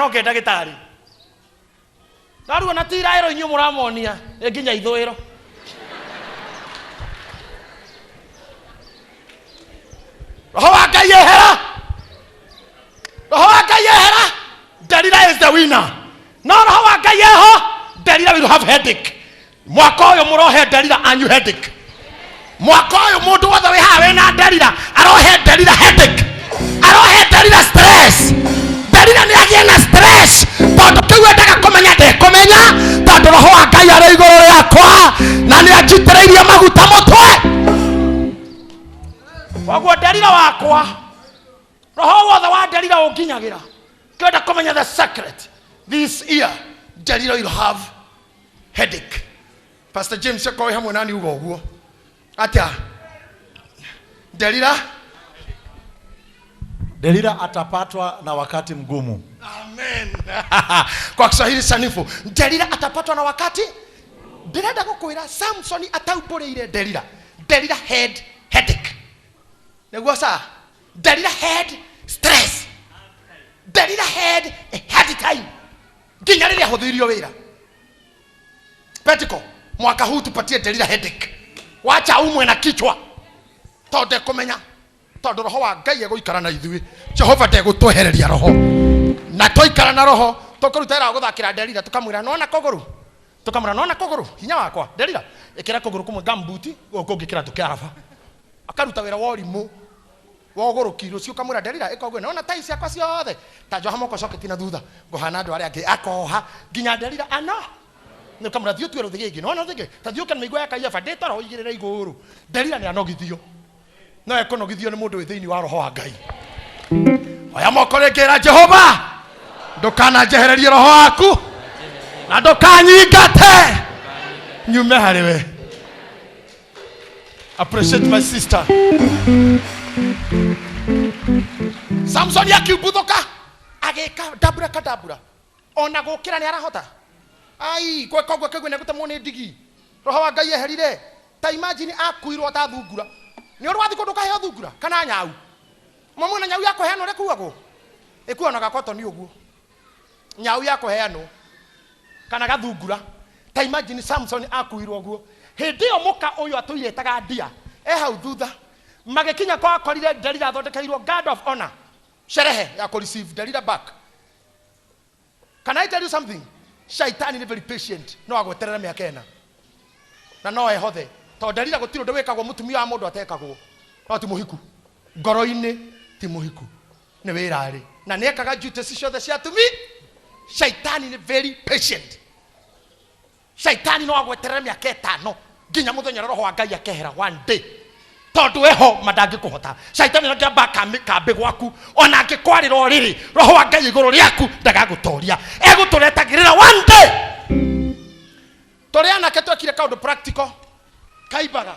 Aroke ndagĩtarĩ. No rĩu ona ti iraĩro inyuĩ mũramonia, nĩ nginya ithũĩro. Roho wa Ngai ehera, Roho wa Ngai ehera. Delila is the winner. No Roho wa Ngai eho, Delila will have headache. Mwaka ũyũ mũrohe Delila anyu headache. Mwaka ũyũ mũndũ wothe wĩ haha wĩna Delila arohe Delila headache, arohe Delila stress. Delila nĩ agĩe na stress tondũ kĩu endaga kũmenya ndekũmenya, tondũ Roho wa Ngai arĩ igũrũ rĩakwa na nĩ anjitĩrĩirie maguta mũtwe. Koguo Delila wakwa, roho wothe wa Delila ũnginyagĩra. Kĩenda kũmenya the secret this year, Delila will have headache. Pastor James akorwo hamwe nani uga ũguo atĩa? Delila. Delila atapatwa na wakati mgumu. Amen. Kwa Kiswahili sanifu, Delila atapatwa na wakati. Ndĩrenda gũkwĩra Samson ataumbũrĩire Delila. Delila had headache. Nĩguo saa. Delila had stress. Delila had a hard time. Nginya rĩrĩa ahũthĩirio wĩra. Petiko, mwaka huu tupatie Delila headache. Wacha umwe na kichwa. Tondũ ndekũmenya, tondũ roho wa Ngai egũikara na ithuĩ. Jehova ndegũtwehereria roho. Na twaikara na roho, tũkũruta wĩra wa gũthakĩra Delila, tũkamwĩra nona kũgũrũ. Tũkamwĩra nona kũgũrũ, hinya wakwa. Delila, ĩkĩra kũgũrũ kũmwe gumboot, gũkũ kũngĩ kĩratũ kĩa raba. Akaruta wĩra wa ũrimũ wa ũgũrũki. Rũciũ ũkamwĩra Delila, ĩka ũguo, nona tai ciakwa ciothe. Ta njoha moko coketi na thutha, ngũhana andũ arĩa angĩ. Akoha nginya Delila ano. Nĩ ũkamwĩra thiĩ ũtue rũthĩgĩ ĩngĩ, nona rũthĩgĩ, ta thiĩ ũke na mĩigua ya Kaiafa, ndĩ toro ũigĩrĩre igũrũ. Delila nĩ anogithio. No ekũnogithio nĩ mũndũ wĩ thĩinĩ wa roho wa Ngai. Oya moko rĩngĩ ĩra Jehova, ndũkananjehererie roho waku na ndũkanyingate nyume harĩ we. Appreciate my sister. Samson akiumbuthuka agĩka ndambura kadambura, ona gũkĩra nĩ arahota. Ai, gweka ũguo akaigua nĩ egũtemwo nĩ ndigi. Roho wa Ngai eherire. Ta imagine akuirwo ta thungura. Nĩ ũrĩ wathiĩ kũndũ ũkaheo thungura kana nyau? Mamwe na nyau ya kũheanwo ũrĩa ĩkuagwo? Ĩkuagwo na gakotoni ũguo. Nyau ya kũheanwo kana gathungura. Ta imagine Samson akuirwo ũguo. Hĩndĩ ĩyo mũka ũyũ atũire etaga ndia e hau thutha. Magĩkinya kwa akorire Delila athondekeirwo guard of honor, sherehe ya kũ receive Delila back. Can I tell you something? Shaitani nĩ very patient, no agweterere mĩaka ĩna na no ehothe, tondũ Delila gũtirĩ ũndũ wĩkagwo mũtumia wa mũndũ atekagwo, no ti mũhiku ngoro-inĩ, ti mũhiku nĩ wĩra arĩ na nĩ ekaga duties ciothe cia atumi. Shaitani nĩ very patient. Shaitani no agweterere mĩaka ĩtano nginya mũthenya ũrĩa roho wa Ngai akehera one day, tondũ eho ma ndangĩkũhota. Shaitani angĩamba kambĩ gwaku, ona angĩkwarĩra ũrĩrĩ, roho wa Ngai igũrũ rĩaku ndagagũtoria, egũtũretagĩrĩra one day. Tũrĩ anake twekire kaũndũ practical kaimbaga,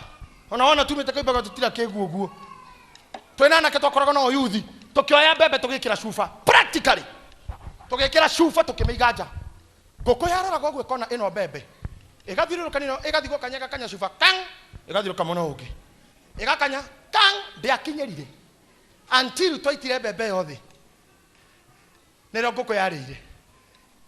ona wona tumĩte kaimbaga tũtira kĩguũ ũguo. Twĩna anake twakoragwo na ũyuthi, tũkĩoya mbembe tũgĩkĩra cuba, practically tũgĩkĩra cuba tũkĩmĩiga nja. Ngũkũ yaroraga ũguo ĩkona ĩno mbembe, ĩgathiũrũrũka nĩno, ĩgathiĩ gũkanya, ĩgakanya cuba kang, ĩgathiũrũrũka mwena ũyũ ũngĩ, ĩgakanya kang, ndĩakinyĩrire until twaitire mbembe yothe, nĩrĩo ngũkũ yarĩire.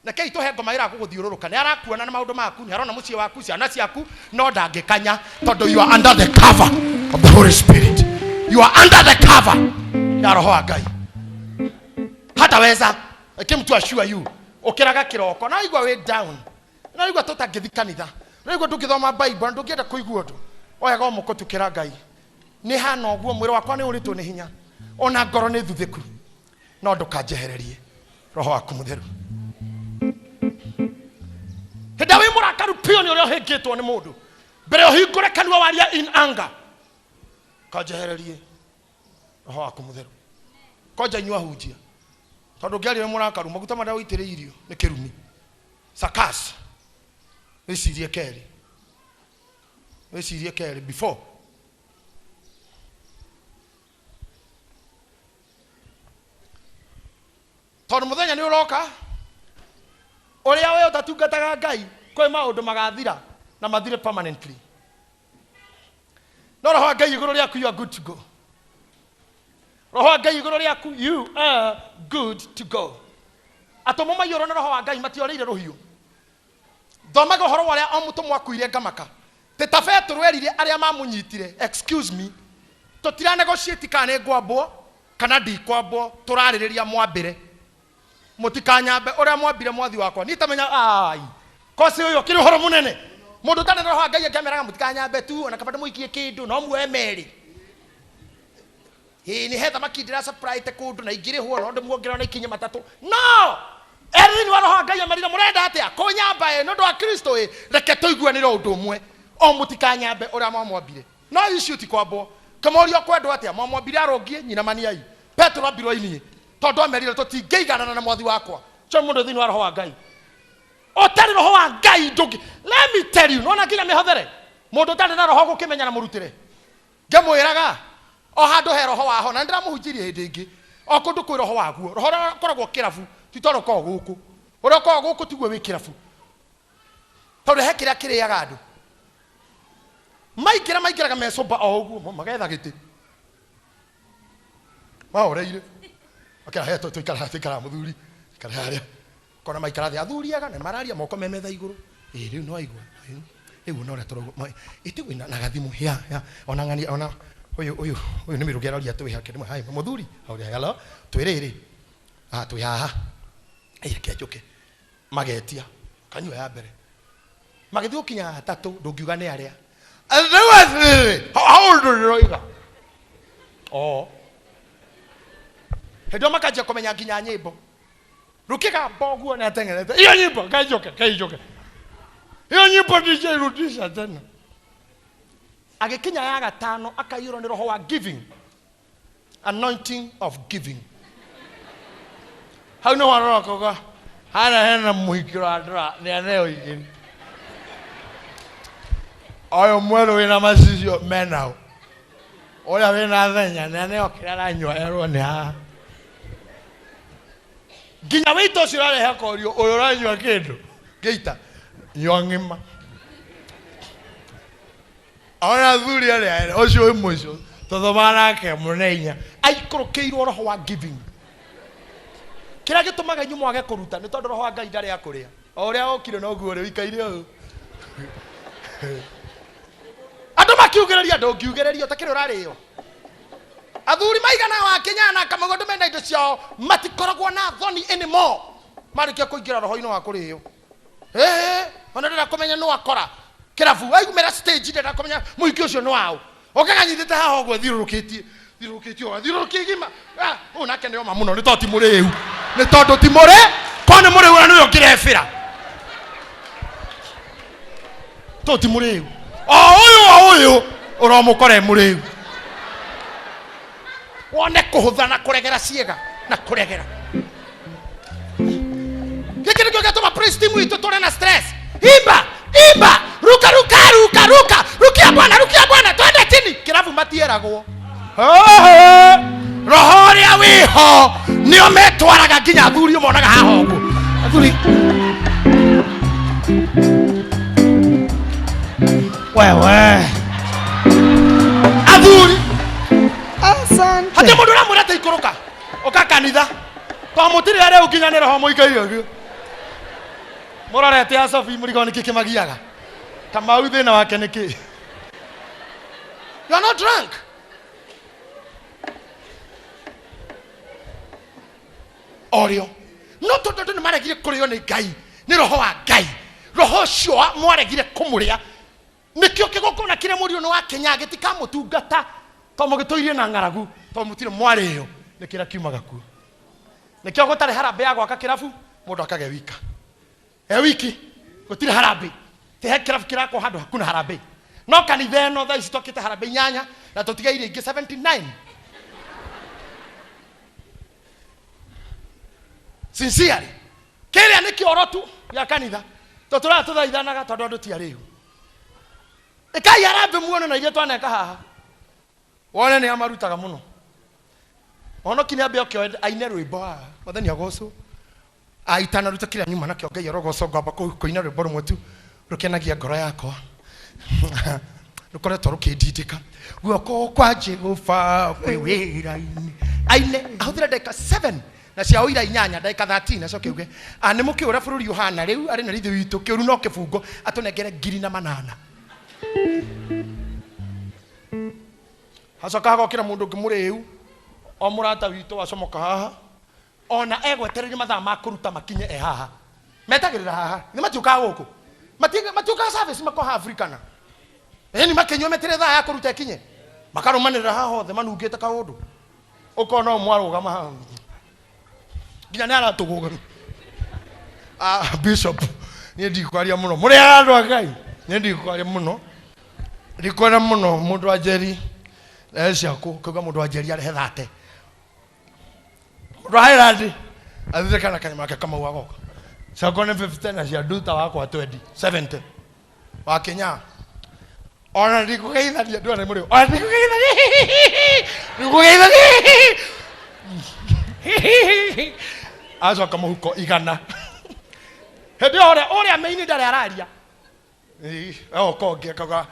Rekei tũhe ngoma ĩra gũgũthiũrũrũka, nĩ arakuona na maũndũ maku, nĩ arona mũciĩ waku, ciana ciaku, no ndangĩkanya tondũ you are under the cover of the Holy Spirit. You are under the cover ya roho wa Ngai. Hataweza. Reke mtu assure you, ũkĩraga kĩroko na waigua wĩ down, na waigua tũtangĩthi kanitha, na waigua ndũngĩthoma Bible, na ndũngĩenda kũigua ũndũ, oyaga o mũkũ tukĩra Ngai, nĩ hana ũguo, mwĩrĩ wakwa nĩ ũrĩtwo nĩ hinya, ona ngoro nĩ thuthĩku, no ndũkanjehererie roho waku mũtheru. Hĩndĩ ĩrĩa wĩ mũrakaru biũ nĩ ũrĩa ũhĩngĩtwo nĩ mũndũ, mbere ũhingũre kanua waria in anger, kanjehererie roho waku mũtheru. Konja inyuĩ ahunjia, tondũ ũngĩaria wĩ mũrakaru, maguta marĩa ũitĩrĩirio nĩ kĩrumi. Sakas, wĩcirie kerĩ, wĩcirie kerĩ before. Tondũ mũthenya nĩ ũroka ũrĩa we ũtatungataga Ngai, kwĩ maũndũ magathira na mathire permanently. No roho wa Ngai igũrũ rĩaku, you are good to go. Roho wa Ngai igũrũ rĩaku, you are good to go. Atũmwo maiyũrwo nĩ roho wa Ngai matiorĩire rũhiũ. Thomaga ũhoro wa ũrĩa o mũtũmwo akuire ngamaka. Tĩ ta Betũrũ erire arĩa mamũnyitire, excuse me, tũtira negotiate kana nĩ ngwambwo kana ndikwambwo, tũrarĩrĩria mwambĩre. Mũtikanyambe ũrĩa mwambire mwathi wakwa. Niĩ tamenya ai. Kosi ũyũ ũkĩrĩ ũhoro mũnene. Mũndũ ũtarĩ na roho wa Ngai angĩameraga mũtikanyambe tu, ona kaba ndĩmũikie kĩndũ, no muoe merĩ. Ĩĩ nĩ he thamaki ndĩra supplyte kũndũ na ingĩrĩhwo no ndĩmuongerera na ikinye matatũ. No! Erĩ thĩinĩ wa roho wa Ngai amerire mũrenda atĩa? Kũnyamba ĩ nĩ ũndũ wa Kristo ĩ reke tũiguanĩre ũndũ ũmwe. O mũtikanyambe ũrĩa mwamwambire. No issue ti kwambwo. Kĩmorio kwendwo atĩa? Mwamwambire arũngiĩ nyina maniai. Petero ambirwo ainie tondũ amerire tũtingĩiganana na mwathi wakwa. Ũcio nĩ mũndũ thĩinĩ wa roho wa Ngai. Ũtarĩ roho wa Ngai ndũngĩ. Let me tell you, nĩwona nginya mĩhothere. Mũndũ ũtarĩ na roho gũkĩmenya na mũrutĩre. Ngĩmwĩraga, o handũ he roho waho, na nĩndĩramũhunjĩirie hĩndĩ ĩngĩ, o kũndũ kwĩ roho waguo. Roho ũrĩa ũkoragwo kĩrabu ti ta ũrĩa ũkoragwo gũkũ. Ũrĩa ũkoragwo gũkũ tiguo wĩ kĩrabu, tondũ he kĩrĩa kĩrĩaga andũ. Maingĩra maingĩraga me sober o ũguo, magetha gĩtĩ mahoreire, makera he tũikara haha, tũikara haha mũthuri, ikara harĩa. Kona maikara thĩ athuri ega na mararia moko me metha igũrũ. Ĩ rĩu no aigua. Rĩu no ũrĩa tũraigua. Ĩtiguo na gathimũ ya ya ona ng'ani ona ũyũ ũyũ ũyũ nĩ mĩrũgĩ aroria twĩ hake ndĩmwe hai mũthuri. Auria hello twĩ rĩrĩ. Ah twĩ haha. Ĩ reke njũke. Magetia kanyua ya mbere. Magĩthiĩ gũkinya atatũ ndũngiuga nĩ arĩa. Rĩu atĩrĩrĩ hau ũndũ ndĩroiga. Oh. Hĩndĩ ĩyo makanjia kũmenya nginya nyĩmbo. Rukigamba ũguo nĩ ateng'erete hiyo nyimbo kaijoke kaijoke hiyo nyimbo ndijairudisha tena. Agĩkinya ya gatano akaiyũrwo nĩ roho wa giving, anointing of giving. Hau nĩho arora akauga harĩa hena mũhiki ũrandora nĩ aneo igĩrĩ ũyũ mwerũ wĩna macicio menao ũrĩa wĩna thenya nĩ aneo kĩrĩa aranyua erwo nĩ haha nginya wĩita ũcio ũrarehe akorio ũyũ ũranyua kĩndũ ngĩita nyua ng'ima ona athuri arĩa erĩ ũcio wĩ mũico tũthomaga nake mũnenya aikũrũkĩirwo roho wa giving. Kĩrĩa gĩtũmaga inyuĩ mwage kũruta nĩ tondũ roho wa Ngai ndarĩ akũrĩa. O ũrĩa okire noguo ũrĩ ũikaire ũũ. Andũ makiugĩrĩria ndũngiugĩrĩrio ta kĩrĩa ũrarĩo. Athuri maigana wa Kenya na Kamau andũ mena indo ciao matikoragwo na thoni anymore marĩkia kũingĩra roho-inĩ wa kũrĩo. Ĩĩ, ona ndĩrenda kũmenya nũ akora kĩrabu aigumĩra stage ndĩrenda kũmenya mũingĩ ũcio nĩ waũ. Okaga nyitĩte haha ũguo thiũrũrũkĩtie thiũrũrũkĩtie ũguo thiũrũrũkie igima. Ah, ũyũ nake nĩ oma mũno nĩ tondũ ti mũrĩu. Nĩ tondũ ti mũrĩ korwo nĩ mũrĩu ona nĩwe ũngĩrebĩra. Tondũ ti mũrĩu. O ũyũ o ũyũ ũramũkora e mũrĩu. Wone kũhũtha na kũregera ciĩga na kũregera. Gĩkĩ nĩkĩo gĩatũma praise team itũ tũrĩ na stress. Imba, imba, ruka ruka ruka ruka, rukia Bwana, rukia Bwana, twende chini. Kĩrabu matieragwo. Hoho, roho ũrĩa wĩho nĩo metwaraga nginya athuri ũmonaga haha ũguo. Athuri Wewe. Athuri Asante. hatirĩ mũndũ ũramwĩra atĩ ikũrũka ũka kanitha tondũ mũtirĩ arĩa ũkinya nĩ roho mũikaire ũguo mũrorete Asofi mũrigo nĩkĩ kĩmagiaga Kamau thĩna wake nĩ kĩ? You are not drunk. Orĩo no tondũ andũ nĩ maregire kũrĩo nĩ Ngai nĩ roho wa Ngai roho ũcio mwaregire kũmũrĩa nĩkĩo kĩgongona kĩrĩa mũriũ nĩ wa Kenya gĩtikamũtungata tondũ mũgĩtũirie na ng'aragu tondũ mũtirĩ mwarĩo nĩ kĩrĩa kiumaga kuo. Nĩkĩo gũtarĩ harambĩ ya gwaka kĩrabu mũndũ akage wika e wiki gũtirĩ harambĩ ti he kĩrabu kĩrakwo handũ hakuna harambĩ no kanitha ĩno thaa ici twakĩte harambĩ inyanya na tũtigaire ingĩ 79 sincerely kĩrĩa nĩ kĩoro tu gĩa kanitha tũtũraga tũthaithanaga tondũ andũ ti arĩu. Ĩkai harambĩ muone na iria twaneka haha wone nĩ amarutaga mũno. Mũhonoki nĩ ambe oke aine rwĩmbo haha mwathani agocwo aitanaruta kĩrĩa nyuma nakĩo Ngai arogocwo ngwamba kũina rwĩmbo rũmwe tu rũkenagia ngoro yakwa rũkoretwo rũkĩndindĩka guoko kwa Jehova kwĩ wĩra-inĩ aine ahũthĩre ndagĩka 7 Na cia ũira inyanya ndagĩka 13 acoke uge "Ah, nĩ mũkĩũĩ ũrĩa bũrũri ũhana rĩu arĩ na rithe witũ kĩũru no kĩbungo atũnengere ngiri na manana. Hacoka hagokĩra mũndũ ũngĩ mũrĩu o mũrata witũ wacomoka haha ona egwetereire mathaa ma kũruta makinye e haha metagĩrĩra haha nĩ matiũkaga gũkũ matiũkaga service makoha Afrikana ĩni makĩnyua metere thaa ya kũruta ĩkinye makarũmanĩrĩra haha hothe manungĩte kaũndũ ũkona ũmwe arũgama haha nginya nĩ aratũgũga. Ah, bishop niĩ ndikwaria mũno mũrĩ andũ a Ngai niĩ ndikwaria mũno ndikwenda mũno mũndũ wa njeri ciaku kauga mũndũ wa njeri arehe thate mũndũ wa Highland athire kana kanyama ke kamau agoka ciakwa nĩ 50 na cia nduta wakwa 20 70 wa Kenya ona ndikũgeithania ndwara mũrĩo ona ndikũgeithania ndikũgeithania acoka mũhuko igana hĩndĩ ĩyo ũrĩa ũrĩa maini ndarĩ araria oka ũngĩ akauga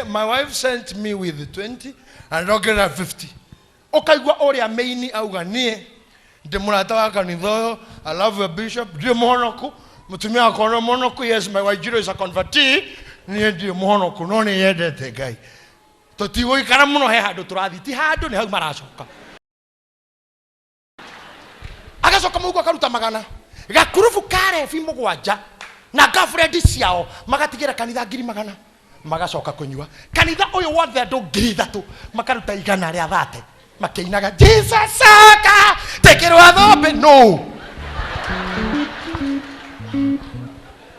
my wife sent me with 20 and ndongerera 50 ũkaigua ũrĩa maini auga niĩ ndĩ mũrata wa kanitha ũyũ. I love your bishop. Ndirĩ mũhonoku mũtumia wakwa nĩ mũhonoku. Yes, my wife is a convertee. Niĩ ndirĩ mũhonoku no nĩ yendete Ngai tũtigũikara mũno he handũ tũrathiĩ ti handũ nĩ hau maracoka agacoka mũhuko akaruta magana gakurubu ka rebi mũgwanja na girlfriend ciao magatigĩra kanitha ngiri magana magacoka kũnyua kanitha ũyũ wothe andũ ngiri ithatũ makaruta igana rĩa thate makĩinaga Jesus aka tekĩrwo thũmbĩ no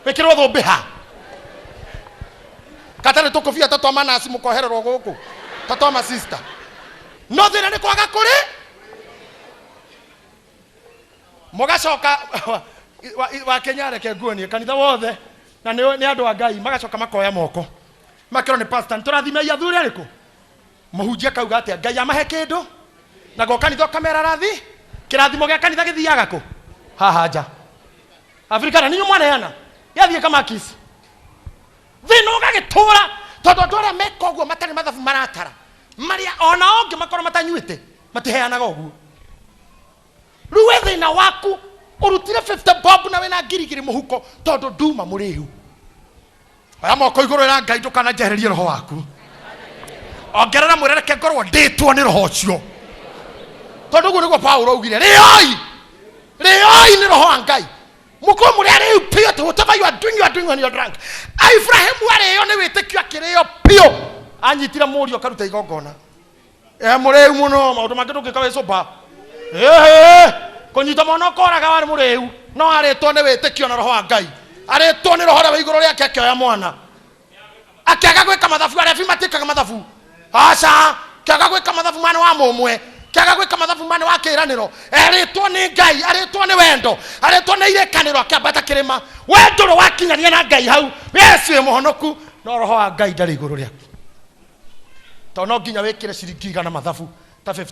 wĩkĩrwo thũmbĩ ha katarĩ tũkũbia ta twa manasi mũkohererwo gũkũ ta twa masista no thĩna nĩ kwaga kũrĩ mũgacoka wa Kenya reke nguonie kanitha wothe na nĩ andũ a Ngai magacoka makoya moko makerwo nĩ pastor nĩtũrathimei athuri arĩkũ mũhunjia akauga atĩa Ngai amahe kĩndũ naguo kanitha ũkamera rathi kĩrathimo gĩa kanitha gĩthiaga kũ haha nja Afrika na ninyu mwaneana gĩathiĩ kamakisi thĩna ũgagĩtũra tondũ andũ arĩa meka ũguo matarĩ mathabu maratara marĩa ona ongĩ makorwo matanyuĩte matiheanaga ũguo rĩu we thĩna waku ũrutire 50 bob na wĩna ngiri igĩrĩ mũhuko tondũ nduma mũrĩu oya moko igũrũ ĩra Ngai ndũkananjehererie roho waku ongerera mwĩre reke ngorwo ndĩtwo nĩ roho ũcio tondũ ũguo nĩguo Paulo augire rĩoi rĩoi nĩ roho wa Ngai mũkorwo mũrĩ arĩu biũ atĩ whatever you are doing you are doing when you are drunk. Ibrahimu arĩo nĩ wĩtĩkio akĩrĩo biũ anyitire mũriũ akaruta igongona e mũrĩu mũno maũndũ mangĩ ndũngĩka wĩ sober ĩhĩ kũnyita mwana ũkoraga warĩ mũrĩu no arĩtwo nĩ wĩtĩkio na roho wa Ngai arĩtwo nĩ roho ũrĩa wĩ igũrũ rĩake akĩoya mwana akĩaga gwĩka mathabu arebi matĩkaga mathabu aca kĩaga gwĩka mathabu mane wa mũmwe kĩaga gwĩka mathabu mane wa kĩranĩro erĩtwo nĩ Ngai arĩtwo nĩ wendo arĩtwo nĩ irĩkanĩro akĩambata kĩrĩma we ndũrĩ wakinyania na Ngai hau Yesu wĩ mũhonoku no roho wa Ngai ndarĩ igũrũ rĩaku tondũ no nginya wĩkĩre ciringi igana mathabu ta 50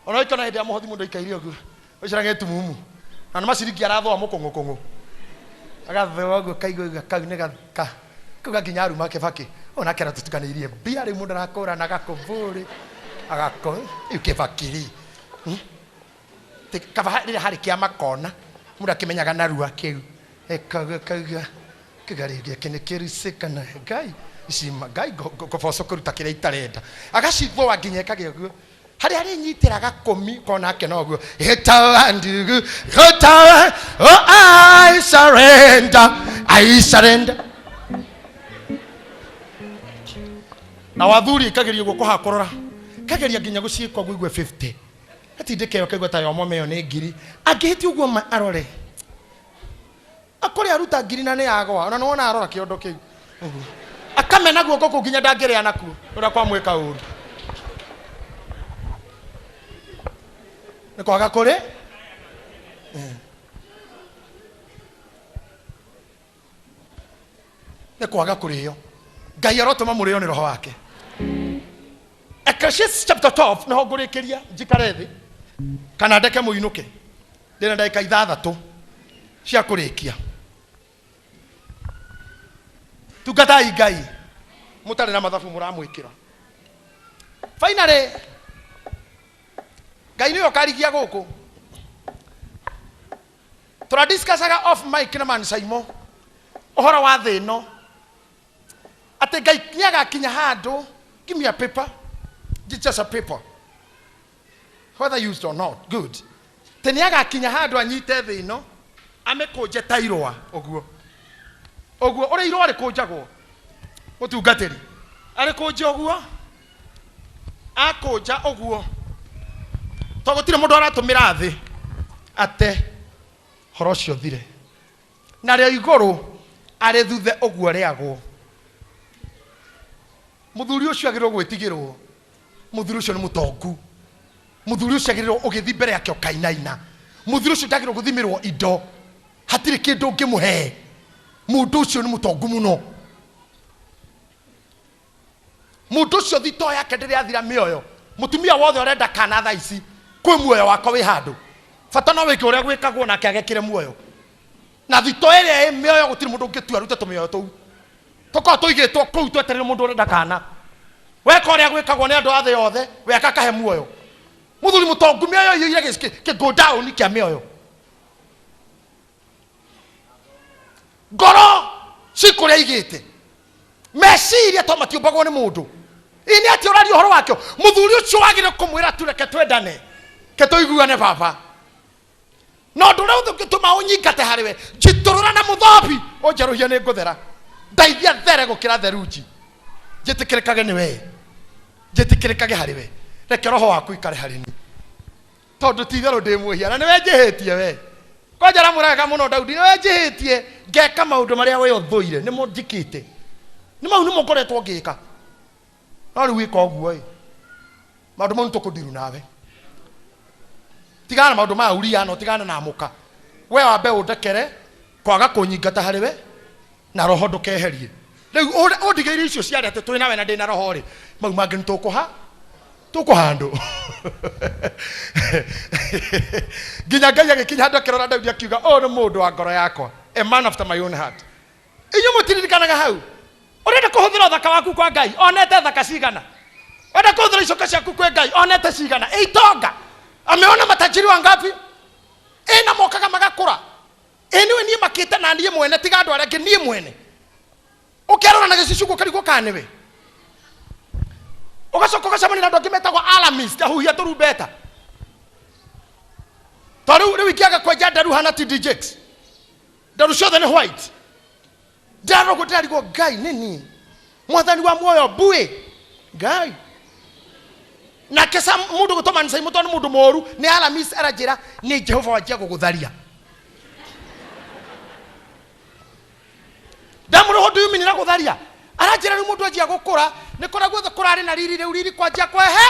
ona ũikona hĩndĩ ya mũhothi mũndũ aikaire ũguo ũcira gĩtumumu na nĩ maciringi arathoa mũkũng'ũkũng'ũ agathoa ũguo kaigua kau nĩ gaka kau gakinya aruma Kĩbakĩ ũyũ nake aratũtukanĩirie mbia rĩu mũndũ arakũra na gakũbũrĩ agako rĩu Kĩbakĩ rĩ kaba rĩrĩa harĩ kĩama kona mũndũ akĩmenyaga narua kĩu ĩkauga kauga kĩga rĩngĩ gĩkĩ nĩ kĩrucĩ kana Ngai ici Ngai ngũboco kũruta kĩrĩa itarenda agacithoa nginya ĩkagĩa ũguo harĩa arĩnyitĩra gakũmi kona ake no ũguo ĩtawa ndugu ĩtawa oh I surrender I surrender na wathuri ĩkageria ũguo kũhakorora kageria nginya gũciĩka ũguo igue 50 atindĩke ĩyo kaigua ta yomo meyo nĩ ngiri angĩhĩtia ũguo ma arore akũrĩ aruta ngiri na nĩ yagwa ona nĩwona arora kĩondo kĩu ũguo akamena guoko kũu nginya ndangĩrĩa nakuo ũrĩa kwamwĩka ũru nĩ kwaga kũrĩ nĩ kwaga kũrĩo Ngai arotũma mũrĩo nĩ roho wake. Ecclesiastes chapter 12 nĩho ngũrĩkĩria njikare thĩ kana ndeke mũinũke ndĩna ndagĩka ithathatũ cia kũrĩkia tungatai Ngai mũtarĩ na mathabu mũramwĩkĩra finally Ngai nĩwe ũkarigia gũkũ. Tũradiscussaga off mic na Man Saimo ũhoro wa thĩ ĩno atĩ Ngai nĩagakinya handũ. Give me a paper, just a paper, whether used or not, good. Atĩ nĩagakinya handũ anyite thĩ ĩno amĩkũnje ta irũa ũguo ũguo, ũrĩa irũa rĩkũnjagwo, mũtungatĩri arĩkũnje ũguo, akũnja ũguo, to gũtirĩ mũndũ aratũmĩra thĩ ate horo ũcio thire, narĩo igũrũ arĩthuthe ũguo rĩagwo. Mũthuri ũcio agĩrĩirwo gwĩtigĩrwo, mũthuri ũcio nĩ mũtongu, mũthuri ũcio agĩrĩirwo ũgĩthiĩ mbere yake ũkainaina, mũthuri ũcio ndagĩrĩirwo gũthimĩrwo indo, hatirĩ kĩndũ ũngĩmũhe, mũndũ ũcio nĩ mũtongu mũno, mũndũ ũcio thito yake ndĩrĩ athira mĩoyo. Mũtumia wothe ũrenda kana thaa ici kwĩ muoyo wakwa wĩ handũ, bata no wĩke ũrĩa gwĩkagwo nake agekĩre muoyo na thito ĩrĩa ĩ mĩoyo, gũtirĩ mũndũ ũngĩtua arute tũmĩoyo tũu tũkorwo tũigĩtwo kũu twetereire mũndũ ũrenda kana. Weka ũrĩa gwĩkagwo nĩ andũ a thĩ yothe, weka kahe muoyo. Mũthuri mũtongu mĩoyo iyũire kĩ down kĩa mĩoyo, ngoro cikũrĩa igĩte meciria to matiũmbagwo nĩ mũndũ. Ĩ nĩ atĩ ũraria ũhoro wakĩo, mũthuri ũcio wagĩrĩire kũmwĩra tu reke twendane, ke tũiguane baba, na ũndũ ũrĩa ũngĩtũma ũnyingate harĩ we, njitũrũra na mũthobi ũnjerũhie, nĩ ngũthera, ndeithia there gũkĩra therunji, njĩtĩkĩrĩkage nĩ we, njĩtĩkĩrĩkage harĩ we, reke roho waku ikare harĩ niĩ, tondũ ti itherũ ndĩ mwĩhia na nĩwe njĩhĩtie we. Kwanja aramwĩraga mũno Daudi, nĩwe njĩhĩtie ngeka maũndũ marĩa we ũthũire, nĩmo njĩkĩte, nĩ mau nĩmo ngoretwo ngĩka, no rĩu wĩka ũguo ĩ, maũndũ mau nĩtũkũndiru nawe, tigana na maũndũ ma uria no tigana na mũka, we wambe ũndekere kwaga kũnyingata harĩ we na roho ndũkeherie. Rĩu ũndigĩire icio ciarĩ atĩ twĩ nawe na ndĩ na roho rĩ, mau mangĩ nĩ tũkũha tũkũhandũ nginya Ngai agĩkinya handũ akĩrora Daudi akiuga, ũyũ nĩ mũndũ wa ngoro yakwa, a man after my own heart. Inyuĩ mũtiririkanaga hau ũrenda kũhũthĩra ũthaka waku kwa Ngai onete thaka cigana, ũrenda kũhũthĩra icoka ciaku kwĩ Ngai onete cigana, ĩ itonga ameona matajiri wangapi, ĩ na mokaga magakũra, ĩ nĩwe niĩ makĩte na niĩ mwene, tiga andũ arĩa angĩ, niĩ mwene ũkĩarora na gĩcicio ũkarigwo kana nĩwe, ũgacoka ũgacemania na andũ angĩ metagwo alarmist, ahuhia tũrumbeta, to rĩu rĩu ingĩaga kwenja nderu hana TD Jakes, nderu ciothe nĩ white, ndĩrarora ũguo ndĩrarigwo Ngai nĩ niĩ mwathani wa muoyo mbuĩ Ngai nake sa mũndũ gũtũma nĩ mũtũ nĩ mũndũ mũru nĩ alarmist, aranjĩra nĩ Jehova wanjia gũgũtharia. Ndamũrĩho nduyuminĩra gũtharia, aranjĩra rĩu mũndũ anjia gũkũra nĩ kũrĩa guothe kũrarĩ na riri, rĩu riri kwanjia kwehe,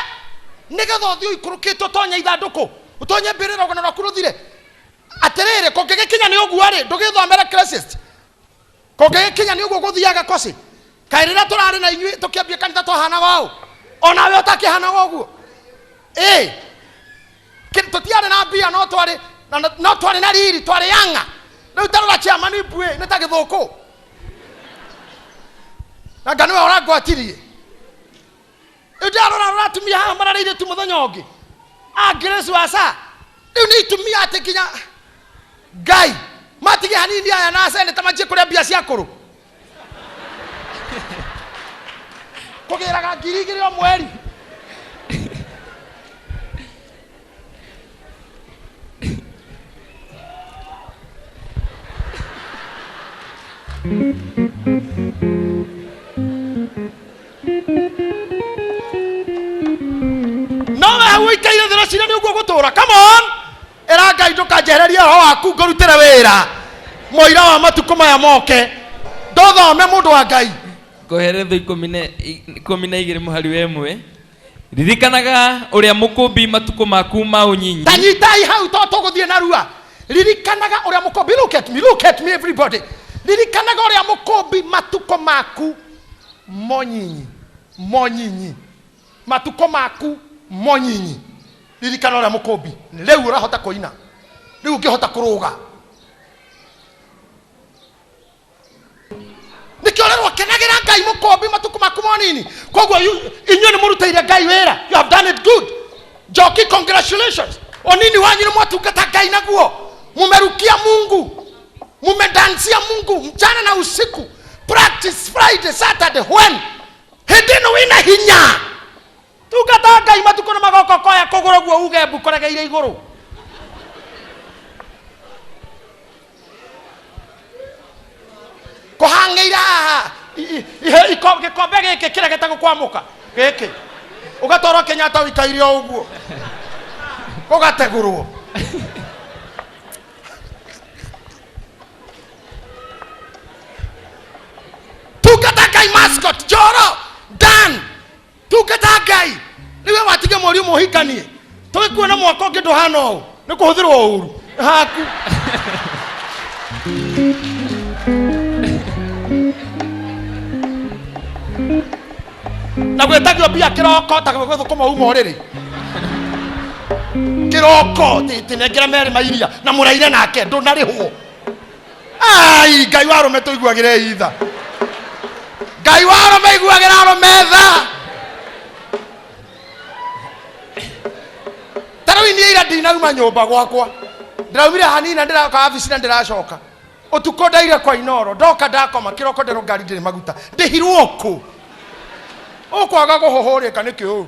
nĩgetha ũthiĩ ũikũrũkĩte ũtonye ithandũkũ, ũtonye mbĩrĩra, rũgano rwaku rũthire. Atĩrĩrĩ, kũngĩgĩkinya nĩ ũguo rĩ, ndũgĩthomere Christ, kũngĩgĩkinya nĩ ũguo gũthiaga koci, kaĩ rĩrĩa tũrarĩ na inyuĩ tũkĩambia kanitha twahanaga ũũ, onawe ũtakĩhanaga ũguo, ĩ tũtiarĩ na mbia, no twarĩ no twarĩ na riri, twarĩ yanga. Rĩu tarora chairman mbuĩ nĩ ta gĩthũkũ, anga nĩwe ũrangwatirie. Rĩu ndarora rora atumia haha mararĩire tu mũthenya ũngĩ a Grace waca, rĩu nĩ itumia atĩ nginya Ngai matige hanini aya na seneta manjie kũrĩa mbia cia kũrũ kũgĩraga 2000 o mweri. No we hau ũikaire thĩ rũcira nĩ ũguo gũtũra. Come on, ĩra Ngai ndũkanjehererie roho waku ngũrutĩre wĩra mũira wa matukũ maya moke, ndothome mũndũ wa Ngai. Koheretho 12 mũhari wa 1, ririkanaga ũrĩa mũkũmbi matukũ maku ma ũnyinyi. Ta nyitai hau to tũgũthiĩ narua. Ririkanaga ũrĩa mũkũmbi, look at me, look at me everybody, ririkanaga ũrĩa mũkũmbi matukũ maku monyinyi, monyinyi, matukũ maku monyinyi, ririkana ũrĩa mũkũmbi. Rĩu ũrahota kũina, rĩu ũngĩhota kũrũga, nĩkĩo rĩrwo kenagĩra Ngai mũkũmbi matukũ maku monini. Koguo inyuĩ nĩ mũrutĩire Ngai wĩra, you have done it good. Njoki, congratulations, onini wanyu nĩ mwatungata Ngai naguo. Mumerukia Mungu, mumedansia Mungu mchana na usiku, practice Friday, Saturday, when hĩndĩ ĩno wĩna hinya. Tungata Ngai matukũ nĩ magoka ũkoya kũgũrũ guo uge mbu kũregeire igũrũ. Kũhang'ĩire haha gĩkombe gĩkĩ kĩregete gũkwamũka gĩkĩ, ũgatwarwo Kenyatta ũikaire o ũguo, ũgategũrwo. Tungata Ngai mascot Njoro Dan, tungata Ngai niwe watige mweri ũmwe ũhikanie, tũgĩkuona mwaka ũngĩ ndũhana ũũ, nĩ kũhũthĩrwo ũru haku. Na gwĩtagio mbia kĩroko ta gũthũkũma uma ũrĩrĩ kĩroko tinengera merĩ mairia na mũraire nake ndũnarĩhwo. Ai, Ngai wa arũme tũiguagĩre itha, Ngai wa arũme iguagĩra arũme tha. Ta rĩu niĩ ira ndinauma nyũmba gwakwa, ndĩraumire hanini na ndĩroka wabici na ndĩracoka ũtukũ, ndaire kwa Inoro, ndoka ndakoma, kĩroko ndĩrwo ngari ndĩrĩ maguta, ndĩhirwo kũ ũkwaga kũhũhũrĩka nĩkĩ ũũ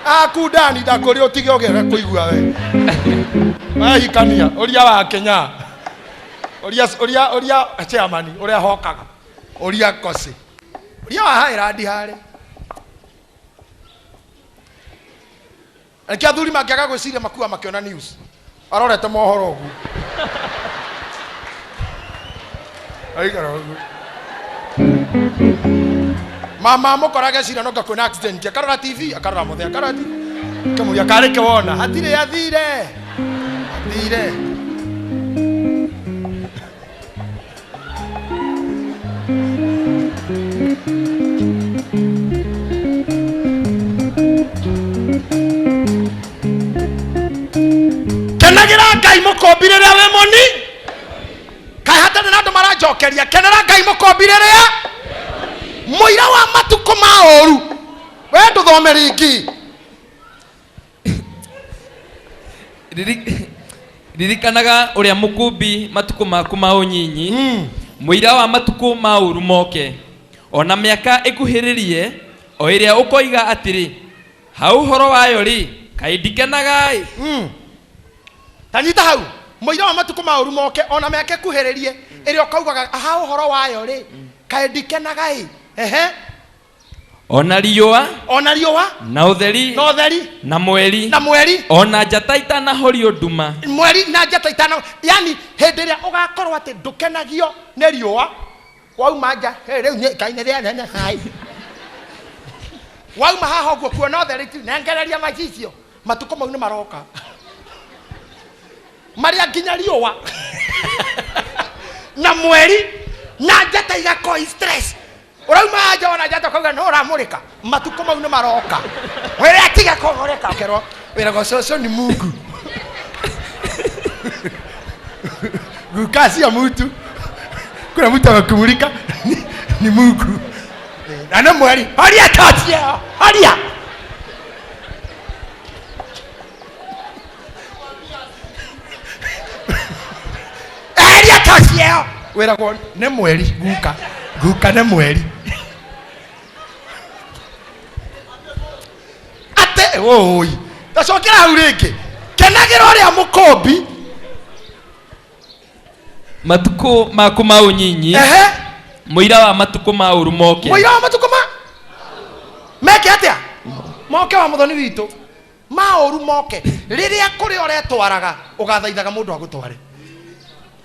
aku ndani ndakũrĩa ũtige ũgĩaga kũigua we wehikania ũria wa Kenya, ũria ũria ũria chairman ũrĩa hokaga, ũria kosi, ũria wa Highland harĩa. Reke athuri mangĩaga gwĩciria makua makĩona news, arorete mohoro ũguo, aikara ũguo, mama amũkoraga eciria no kwĩna accident, akarora TV, akarora mũthee, akarora TV, kamũria karĩ kĩwona hatirĩ, athire athire. Kenagĩra Ngai mũkombi rĩrĩa wĩ mũni, kaĩ hatarĩ na andũ maranjokeria. Kenera Ngai mũkombi rĩrĩa mũira wa matukũ ma ũru, we ndũthome rĩngĩ. Ririkanaga ũrĩa mũkũmbi matukũ maku ma ũnyinyi, mũira wa matukũ ma ũru moke, ona mĩaka ĩkuhĩrĩrie, o ĩrĩa ũkoiga atĩrĩ, ha ũhoro wayo rĩ, kaĩ ndikenaga-ĩ. Ta nyita hau, mũira wa matukũ ma ũru moke, ona mĩaka ĩkuhĩrĩrie, ĩrĩa ũkaugaga ha ũhoro wayo rĩ, kaĩ ndikenaga ĩ. Ehe. Ona riũa, ona riũa, na ũtheri, na ũtheri, na mweri, na mweri, ona njata itanahorio nduma. Mweri na njata itana, yani hĩndĩ ĩrĩa ũgakorwo atĩ ndũkenagio nĩ riũa, wauma nja, "Hey, rĩu nĩ Ngai nĩ rĩa nene hai," wauma haha ũguo kuona ũtheri tu, nengereria macicio. Matukũ mau nĩ maroka marĩa nginya riũa na mweri na njata igakoi stress. Ũrauma nja wona njata ũkauga no ũramũrĩka. Matukũ mau nĩ maroka wĩre atiga kũmũrĩka, ũkerwo wĩragwo cũcũ ni Mungu, guka sio mtu, kuna mtu amekumulika ni Mungu na nĩ mweri. Horia tochi ĩyo, horia. Eheria toci ĩyo, wĩragwo nĩ mweri, guka, guka nĩ mweri. Atĩ ũi tacokera hau rĩngĩ, kenagĩra ũrĩa mũkũmbi matukũ maku ma ũnyinyi, ehe, mũira wa matukũ ma ũru moke. Mũira wa matukũ ma meke atĩa moke wa mũthoni witũ ma ũru moke, rĩrĩa kũrĩa ũretwaraga ũgathaithaga mũndũ agũtware.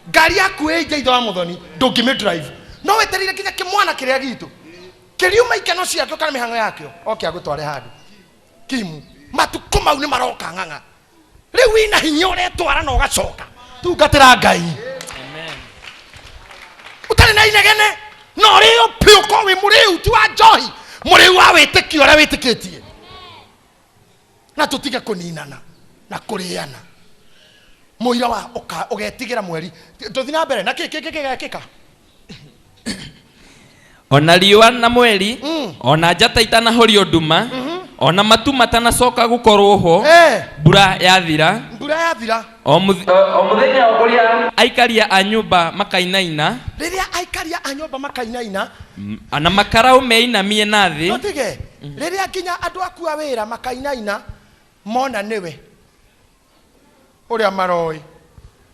Ngari yaku ĩ nja ithe wa mũthoni, ndũngĩmĩ drive, no wetereire nginya kĩmwana kĩrĩa gitũ kĩriuma ikeno ciakĩo kana mĩhang'o yakĩo oke agũtware handũ kimu. Matukũ mau nĩ maroka ng'ang'a, rĩu wĩna hinya ũretwara na ũgacoka. Tungatĩra Ngai ũtarĩ na inegene na ũrĩo piũ, ko wĩ mũrĩu, ti wa njohi, mũrĩu wa wĩtĩkio ũrĩa wĩtĩkĩtie, na tũtige kũninana na kũrĩana. Mũira wa ũgetigĩra mweri. Tũthi na mbere na kĩ kĩ kĩ gĩgekĩka. Ona riũa na mweri, ona njata itanahorio nduma, ona matu matanacoka gũkorwo ho, mbura yathira, mbura yathira. O mũthenya ũrĩa aikaria a nyũmba makainaina, Rĩrĩa aikaria a nyũmba makainaina, na makarau meinamie na thĩ. Tũtige. Rĩrĩa nginya andũ aku a wĩra makainaina mona nĩwe ũrĩa maroĩ.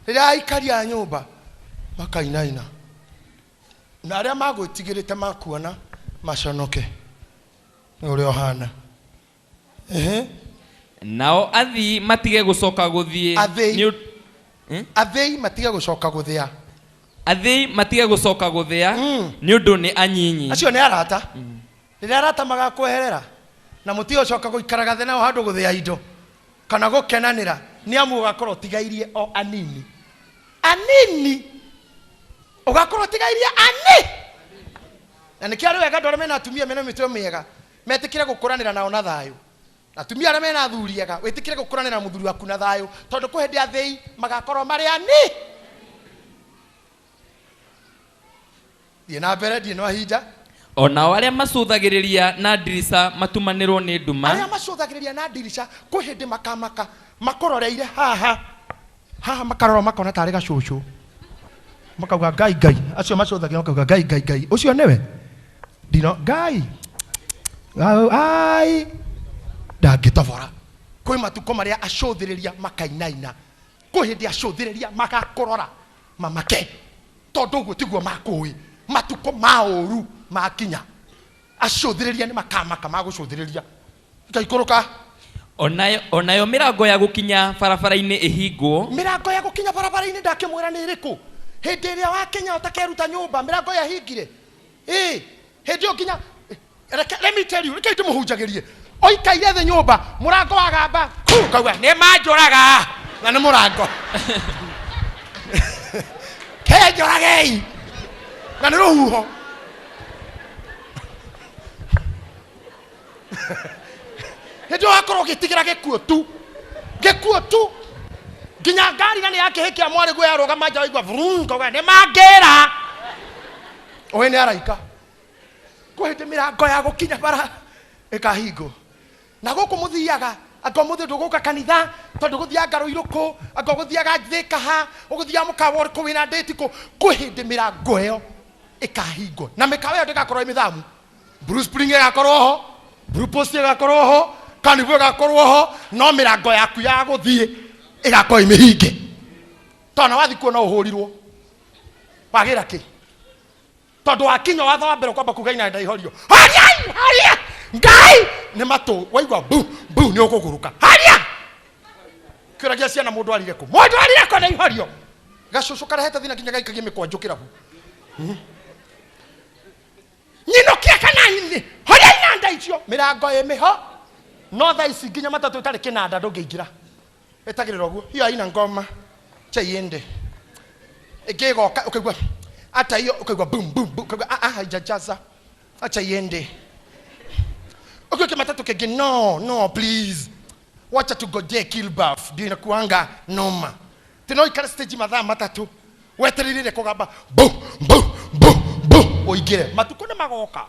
Rĩrĩa aikaria a nyũmba makainaina, na arĩa magwĩtigĩrĩte makuona maconoke nĩ ũrĩa ũhana. Ehe. Nao athii matige gũcoka gũthiĩ. Athii. Athii matige gũcoka gũthĩa. Athii matige gũcoka gũthĩa nĩ ũndũ nĩ anyinyi. Acio nĩ arata. Rĩrĩa arata magakweherera na mũtige gũcoka gũikaraga thĩ nao handũ gũthĩa indo kana gũkenanĩra, nĩ amu ũgakorwo ũtigairie o anini. Anini. Ũgakorwo ũtigairie ani. Na nĩkĩo arĩ wega andũ arĩa mena atumia mena mĩtwe mĩega metĩkĩre gũkũranĩra nao na thayũ. Atumia arĩa mena athuri ega wĩtĩkĩre gũkũranĩra na mũthuri waku na thayũ, tondũ kwĩ hĩndĩ athĩi magakorwo marĩ ani. Thiĩ na mbere, ndiĩ na mahinda. O nao arĩa macũthagĩrĩria na ndirica matumanĩrwo nĩ nduma. Arĩa macũthagĩrĩria na ndirica kwĩ hĩndĩ makamaka makũroreire haha haha, makarora makona tarĩ gacũcũ, makauga ngai ngai. Acio macũthagĩrĩria makauga ngai ngai ngai, ũcio nĩwe ndino ngai ai ndangĩtobora. Kwĩ matukũ marĩa acũthĩrĩria makainaina, kwĩ hĩndĩ acũthĩrĩria magakũrora mamake, tondũ ũguo tiguo makũĩ. Matukũ ma ũru makinya, acũthĩrĩria nĩ makamaka magũcũthĩrĩria. Ikaikũrũka. Onayo mĩrango ya gũkinya barabara-inĩ ĩhingwo. Mĩrango ya gũkinya barabara-inĩ ndakĩmwĩra nĩ ĩrĩkũ. Hĩndĩ ĩrĩa wakinya ũtakeruta nyũmba, mĩrango yahingire. Ĩ, hĩndĩ ĩyo nginya, let me tell you, reke ndĩmũhunjagĩrie. Ũikaire thĩ nyũmba, mũrango wagamba, ku, ũkauga, nĩ manjũraga. Na nĩ mũrango. Kenjũragei. Na nĩ rũhuho. Hĩndĩ ĩyo wakorwo ũgĩtigĩra gĩkuũ tu. Gĩkuũ tu. Nginya ngari na nĩ yakĩhĩkia mwarĩ guo yarũgama nja waigua vuruu, ũkauga, nĩ mangĩra. Ũĩ nĩ araika. Kwĩ hĩndĩ mĩrango ya gũkinya bara ĩkahingwo. Na gũkũ mũthiaga, anga ũmũthĩ ndũgũka kanitha, tondũ ũgũthiaga Rũirũkũ, anga ũgũthiaga Thĩka ha, ũgũthiaga mũkawa ũrĩkũ wĩna ndĩti kũ. Kwĩ hĩndĩ mĩrango ĩyo ĩkahingwo. Na mĩkawa ĩyo ndĩgakorwo ĩ mĩthamu. Blue Spring ĩgakorwo ho, Blue Post ĩgakorwo ho, Carnival ĩgakorwo ho, no mĩrango yaku ya gũthiĩ ĩgakorwo ĩ mĩhinge. Tondũ na wathiĩ kuo no ũhũrirwo. Wagĩra kĩ? Tondũ wakinya watho wa mbere ũkwamba kuga ina ndaihorio. Hariai, haria! Ngai! Nĩ matũ, waigua bu, bu, nĩ ũkũgũrũka. Haria! Kĩũragia ciana mũndũ arire kũ? Mũndũ arire kũ ndaihorio? Gacũcũ karehete thĩna nginya gaikagie mĩkwanjũ kĩrabu. Nyinũkia kana inĩ, horia inanda icio. Mĩrango ĩ mĩho, no thaa ici nginya matatũ ĩtarĩ kĩnanda ndũngĩingĩra. Ĩtagĩrĩra ũguo, hiyo haina ngoma, cha iende. Ĩngĩ ĩgoka, ũkaigua, hata hiyo, ũkaigua boom, boom, boom, ũkaigua, ah, ah, haijajaza, acha iende. Ũkiuga kĩmatatũ kĩngĩ, no, no, please. Wacha tugojee Kilbaf, ndio inakuanga noma. Tena ũikare stage mathaa matatũ, wetereire kũgamba, bu, bu, bu, bu, ũingĩre. Matukũ nĩ magoka,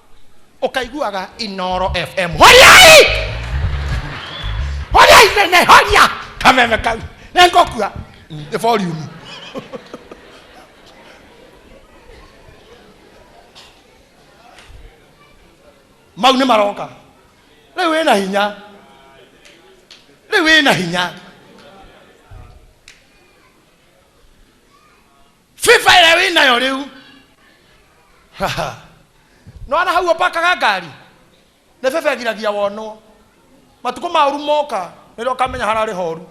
ũkaiguaga Inoro FM. Horiai! Horiai nene, horia! Kameme kau. Nĩ ngũkua. Nĩ volume. Mau nĩ maroka. Rĩu wĩna hinya. Rĩu wĩna hinya. FIFA ĩrĩa wĩnayo rĩu. No ona hau ũpakaga ngari, nĩ bebe ĩgiragia wonwo. Matukũ ma ũru moka, nĩrĩo ũkamenya hararĩ horu.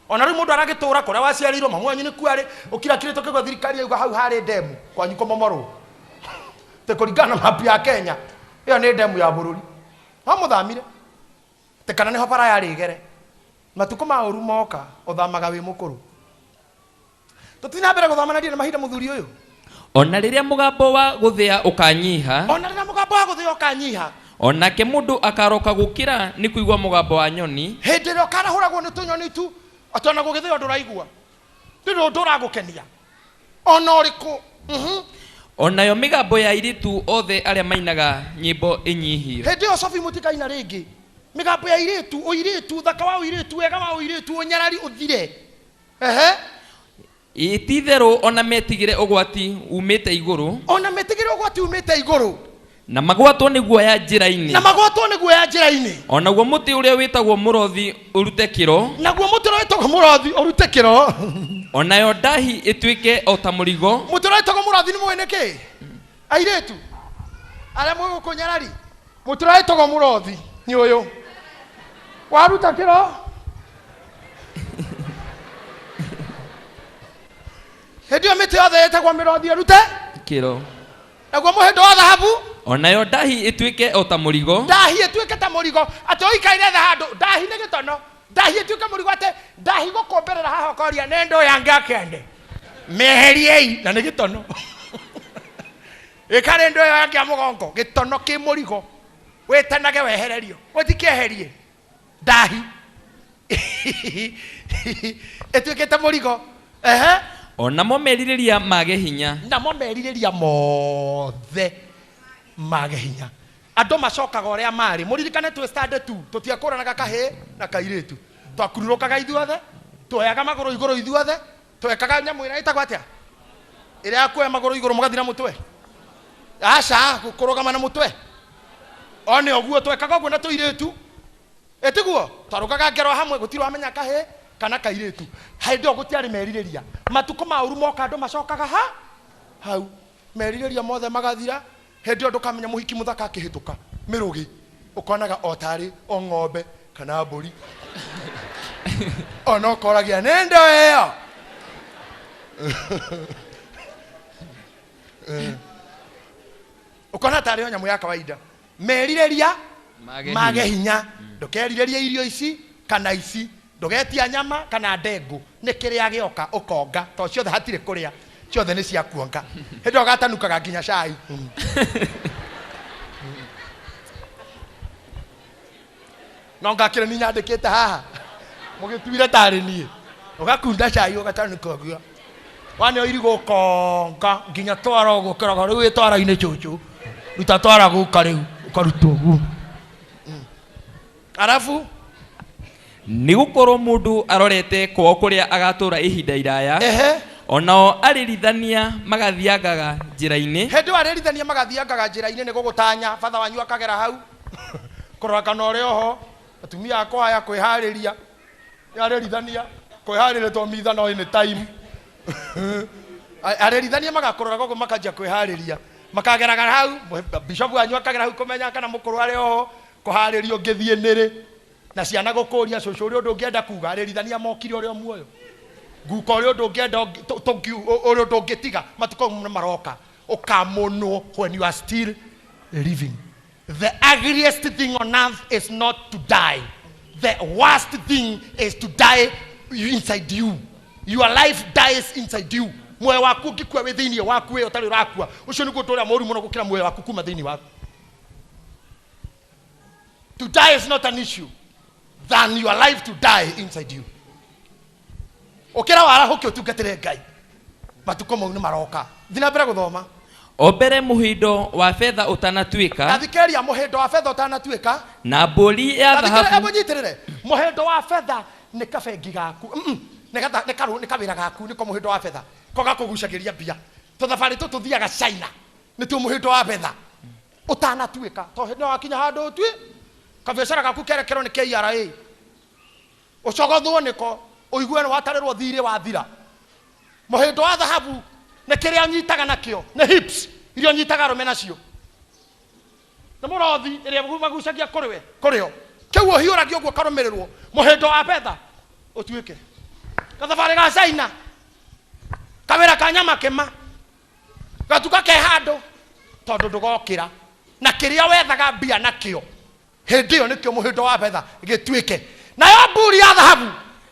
Ona rĩu mũndũ aragĩtũra kũrĩa waciarĩirwo, mamu wanyu nĩ kuo arĩ, ũkirakirĩte ũkĩigua thirikari yauga hau harĩ ndemu, kwanyu kũmomorwo. Tĩ kũringana na mapu ya Kenya, ĩyo nĩ ndemu ya bũrũri. No mũthamire. Tĩ kana nĩho bara yarĩ ĩgere. Matukũ ma ũru moka, ũthamaga wĩ mũkũrũ. Tũthiĩ na mbere gũthoma na ndirĩ na mahinda mũthuri ũyũ. Ona rĩrĩa mũgambo wa gũthĩa ũkanyiha. Ona rĩrĩa mũgambo wa gũthĩa ũkanyiha. Onake mũndũ akaroka gũkĩra nĩ kũigua mũgambo wa nyoni. Hĩndĩ ĩrĩa ũkarahũragwo nĩ tũnyoni tu, atĩ ona gũgĩthĩo ndũraigua. Ndũrĩ ũndũ ũragũkenia. Ona ũrĩkũ. Onayo mĩgambo ya airĩtu othe arĩa mainaga nyĩmbo ĩnyihio. Hĩndĩ ĩyo Sophie mũtikaina rĩngĩ. Mĩgambo ya airĩtu, ũirĩtu, ũthaka wa ũirĩtu, wega wa ũirĩtu, ũnyarari ũthire. Ehe. Ĩ ti-itherũ ona metigĩre ũgwati umĩte igũrũ, Ona metigĩre ũgwati umĩte igũrũ, na magwatwo nĩ guoya njĩra-inĩ, na magwatwo nĩ guoya njĩra-inĩ, o naguo mũtĩ ũrĩa wĩtagwo mũrothi ũrute kĩro, naguo mũtĩ ũrĩa wĩtagwo mũrothi ũrute kĩro, o nayo ndahi ĩtuĩke o ta mũrigo. Mũtĩ ũrĩa wĩtagwo mũrothi nĩ mũĩ nĩkĩ? Airĩtu arĩa mwĩ gũkũ nyarari, mũtĩ ũrĩa wĩtagwo mũrothi nĩ ũyũ waruta kĩro. Hĩndĩ ĩyo mĩtĩ yothe ĩtagwo mĩrothi ĩrute kĩro, naguo mũhĩndo wa thahabu, o nayo ndahi ĩtuĩke o ta mũrigo, ndahi ĩtuĩke ta mũrigo, atĩ ũikaire thĩ handũ ndahi nĩ gĩtono, ndahi ĩtuĩke mũrigo, atĩ ndahi gũkũmbĩrĩra haha ũkoria nĩ ndũ yangĩakende meheriei, na nĩ gĩtono ĩkarĩ ndũ ĩyo yangĩa mũgongo, gĩtono kĩ mũrigo, wĩtanage wehererio, ũtikĩeherie ndahi ĩtuĩkĩte mũrigo. Ehe. O namo merirĩria mage hinya. Namo merirĩria mothe mage hinya, andũ macokaga ũrĩa marĩ. Mũririkane twĩ standard tu tũtiakũranaga kahĩĩ na kairĩtu, twakururũkaga ithuothe, tuoyaga magũrũ igũrũ ithuothe, twekaga nyamũ ĩrĩa ĩtagwo atĩa, ĩrĩa ya kuoya magũrũ igũrũ mũgathi na mũtwe, aca kũrũgama na mũtwe one ũguo, twekaga ũguo na tũirĩtu, ĩtiguo twarũgaga ngero hamwe, gũtirĩ wamenya kahĩĩ kana kairĩtu. Hĩndĩ ĩyo gũtiarĩ merirĩria. Matukũ ma ũru moka, andũ macokaga ha hau, merirĩria mothe magathira. Hĩndĩ ĩyo ndũkamenya mũhiki mũthaka akĩhĩtũka mĩrũgĩ, ũkonaga o tarĩ o ng'ombe kana mbũri, ona ũkoragia nĩ ndo ĩyo. Ũkona tarĩ o nyamũ ya kawaida. Merirĩria mage mage hinya. Ndũkerirĩrie irio ici kana ici, ndũgetia nyama kana ndengũ, nĩ kĩrĩa gĩoka ũkonga, to ciothe hatirĩ kũrĩa, ciothe nĩ cia kuonga. Hĩndĩ ĩyo gatanukaga nginya cai. No ngakĩrĩ ni nyandĩkĩte haha mũgĩtuire tarĩ niĩ, ũgakunda cai ũgatanuka ũguo, wane irigũ ũkonga nginya twara ũguo, ũkĩraga rĩu wĩ twara-inĩ, cũcũ ruta twara guka, rĩu ũkaruta ũguo. Arabu Nĩ gũkorwo mũndũ arorete kwao kũrĩa agatũũra ihinda iraya, ehe, onao arĩrithania magathiangaga njĩra-inĩ. Hĩndĩ ĩyo arĩrithania magathiangaga njĩra-inĩ, nĩ gũgũtanya batha wanyu akagera hau kũrora kana ũrĩ oho, atumia akwa aya kwĩharĩria, arĩrithania kwĩharĩria to mithano any time. Arĩrithania magakũrora gogo, makanjia kwĩharĩria, makageraga hau, bishop wanyu akagera hau kũmenya kana mũkũrũ arĩ oho, kũharĩrio ngĩthiĩ nĩrĩ, na ciana gũkũria cũcũ ũrĩa ũndũ ũngĩenda kuga. Arĩrithania mokire ũrĩa muoyo nguka ũrĩa ũndũ ũngĩenda ũrĩa ũndũ ũngĩtiga, matukũ nĩ maroka ũkamonwo when you are still living. The ugliest thing on earth is not to die. The worst thing is to die inside you. Your life dies inside you. Muoyo waku ũngĩkua wĩ thĩinĩ waku, wĩ ũtarĩ ũrakua, ũcio nĩguo ũndũ ũrĩa mũũru mũno gũkĩra muoyo waku kuma thĩinĩ waku. To die is not an issue than your life to die inside you. Ũkĩra warahũke ũtungatĩre Ngai, matukũ mau nĩ maroka. Thiĩ na mbere gũthoma. O mbere mũhĩndo wa betha ũtanatuĩka, Gathikĩrĩria, mũhĩndo wa betha ũtanatuĩka, na mbũri ya gathikĩrĩria, thahabu mũnyitĩrĩre. Mũhĩndo wa betha nĩ kabengi gaku. Nĩ kawĩra gaku, nĩko mũhĩndo wa betha, ko gakũgucagĩria mbia, tũthabarĩ tũ tũthiaga China, nĩtuo mũhĩndo wa betha ũtanatuĩka, to hĩndĩ wakinya handũ ũtui kabiacara gaku kerekerwo nĩ KRA, ũcogothwo nĩko, ũigue nĩ watarĩrwo thirĩ wathira. Mũhĩndo wa thahabu nĩ kĩrĩa ũnyitaga nakĩo, nĩ hips iria ũnyitaga arũme nacio, nĩ mũrothi ĩrĩa magucagia kũrĩ we, kũrĩo kĩu ũhiũragia ũguo ũkarũmĩrĩrwo. Mũhĩndo wa betha ũtuĩke gathabarĩ ga China, kawĩra ka nyama kĩma, gatuka ke handũ, tondũ ndũgokĩra na kĩrĩa wethaga mbia nakĩo hĩndĩ ĩyo, nĩkĩo mũhĩndo wa betha gĩtuĩke. Nayo mburi ya thahabu,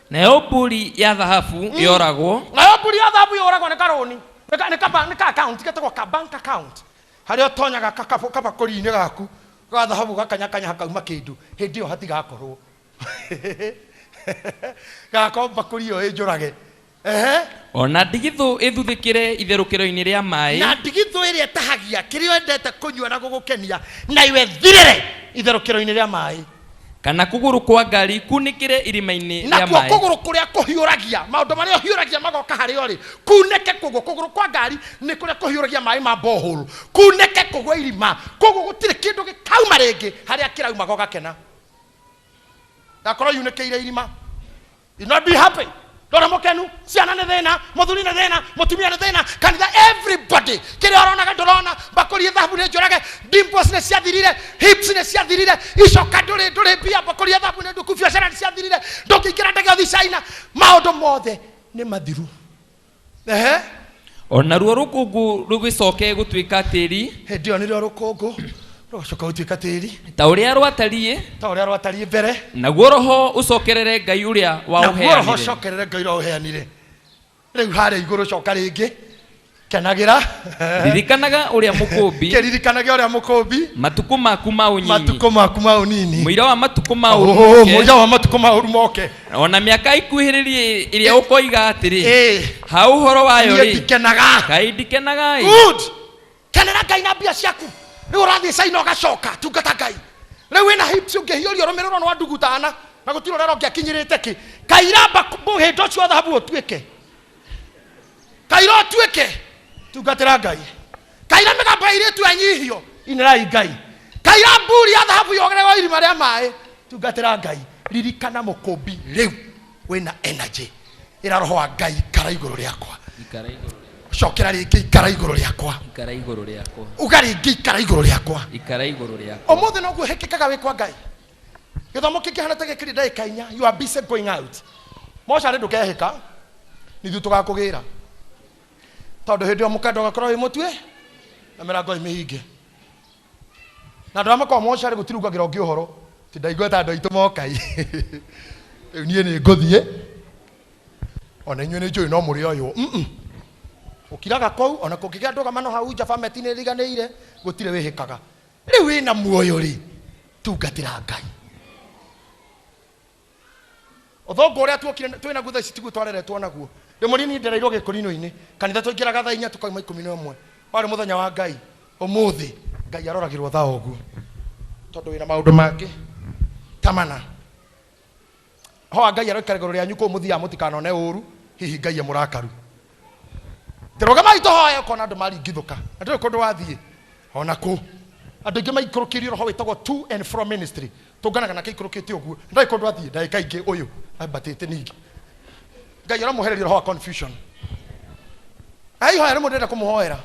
nayo mbũri ya thahabu yoragwo, nayo mburi ya thahabu yũragwo nĩ karũni, nĩ ka account getagwo ka bank account, harĩa ũtonyaga kabakũri-inĩ gaku ga thahabu, gakanyakanya hakauma kĩndũ. Hĩndĩ ĩyo hatigakorwo gakorwo mbakũri ĩyo ĩnjũrage. Ehe. O na ndigithũ ĩthuthĩkĩre itherũkĩro-inĩ rĩa maĩ, Na ndigithũ ĩrĩa ĩtahagia kĩrĩa wendete kũnyua na gũgũkenia, na iwe thirĩre itherũkĩro-inĩ rĩa maĩ. Kana kũgũrũ kwa ngari kunĩkĩre irima-inĩ rĩa Nakuo maĩ. Kũgũrũ kũrĩa kũhiũragia maũndũ marĩa ũhiũragia magoka harĩ o rĩ, kunĩke kũgũ. Kũgũrũ kwa ngari nĩ kũrĩa kũhiũragia maĩ ma borehole, kunĩke kũgwe irima. Koguo gũtirĩ kĩndũ gĩkauma rĩngĩ harĩa kĩraumaga ũgakena. Ndakorwo yunĩkĩire irima, you not be happy. Ndũrĩ mũkenu, ciana nĩ thĩna, mũthuri nĩ thĩna, mũtumia nĩ thĩna, kanitha, everybody, kĩrĩa ũronaga ndũrona. Mbakũri ya thahabu nĩ njũrage, dimples nĩ ciathirire, hips nĩ ciathirire, icoka ndũrĩ mbia, mbakũri ya thahabu nĩ nduku, biacara nĩ ciathirire, ndũngĩingĩra ndege ũthiĩ China, maũndũ mothe nĩ mathiru. Ehe. O naruo rũkũngũ rũgĩcoke gũtuĩka tĩri. Hĩndĩ ĩyo nĩrĩo rũkũngũ rũgacoka gũtuĩka tĩri. Ta ũrĩa rwatariĩ. Ta ũrĩa rwatariĩ mbere. Naguo roho ũcokerere Ngai ũrĩa Naguo roho waũheanire. Ũcokerere Ngai ũrĩa ũheanire. Rĩu harĩa igũrũ coka rĩngĩ, kenagĩra. Ririkanaga ũrĩa mũkũmbi. Kĩririkanage ũrĩa mũkũmbi. Matukũ maku ma ũnyinyi. Matukũ maku ma ũnini. Mũira wa matukũ ma ũru Oh, moke. Mũira wa matukũ ma ũru moke. Ona mĩaka ikuhĩrĩrie ĩrĩa ũkoiga atĩrĩ, Ĩĩ. Ha ũhoro wayo Niĩ rĩ, ndikenaga. Kaĩ ndikenaga ĩ. Good. Kenera Ngai na mbia ciaku. Rĩu ũrathiĩ China ũgacoka, tungata Ngai. Rĩu wĩna hips, ũngĩhiũria ũrũmĩrĩrwo nĩ wandugutana na gũtirĩ ũrera ũngĩakinyĩrĩte kĩ. Kairamba mũhĩndo ũcio wa thahabu ũtuĩke kaira, ũtuĩke tungatĩra Ngai. Kaira mĩgambo ya airĩtu enyihio, inĩrai Ngai. Kaira mburi ya thahabu yogererwo irima rĩa maĩ, tungatĩra Ngai. Ririkana mũkũmbi rĩu wĩna energy. Ĩra roho wa Ngai, ikara igũrũ rĩakwa. Ikara igũrũ. Cokera rĩngĩ, ikara igũrũ rĩakwa. Ikara igũrũ rĩakwa. Uga rĩngĩ, ikara igũrũ rĩakwa. Ikara igũrũ rĩakwa. Ũmũthĩ noguo hĩkĩkaga wĩ kwa Ngai. Gĩthomo kĩngĩhana ta gĩkĩrĩ ndagĩka 4, you are busy going out mocarĩ. Ndũkehĩka, nithuĩ tũgakũgĩra, tondũ hĩndĩ ĩyo mũkanda ũgakorwo wĩ mũtue na mĩrango ĩ mĩhinge na andũ arĩa makoragwo mocarĩ gũtirungagĩra ũngĩ ũhoro. Ti ndaigua ta andũ aitũ mokai. Rĩu niĩ nĩ ngũthiĩ, ona inyuĩ nĩ njũĩ no mũrĩ oywo. Ũkiraga kũu, ona kũngĩgĩa ndũgamano hau nja, bameti nĩ ĩriganĩire, gũtirĩ wĩhĩkaga. Rĩu wĩna muoyo rĩ, tungatĩra Ngai. Ũthũngũ ũrĩa tuokire twĩ naguo thaa ici tiguo twareretwo naguo. Ndĩ mũnini ndereirwo gĩkũrinũ-inĩ kanitha, twaingĩraga thaa 4, tũkauma 11, warĩ mũthenya wa Ngai. Ũmũthĩ Ngai aroragĩrwo thaa ũguo tondũ wĩna maũndũ mangĩ tamana. Ho wa Ngai aroikara igũrũ rĩanyu kũu mũthiaga, mũtikanone ũru, hihi Ngai e mũrakaru. Tũrũgamai tũhoe, ũkona andũ maringithũka na ndũrĩ kũndũ wathiĩ ona kũ. Andũ aingĩ maikũrũkĩirio roho wĩtagwo to and fro ministry, tũnganaga nake ikũrũkĩte ũguo, ndarĩ kũndũ athiĩ. Ndagĩka ingĩ ũyũ ambatĩte, ningĩ Ngai aramũhereria roho wa confusion. Ai hoya rĩmwe ndĩrenda kũmũhoera.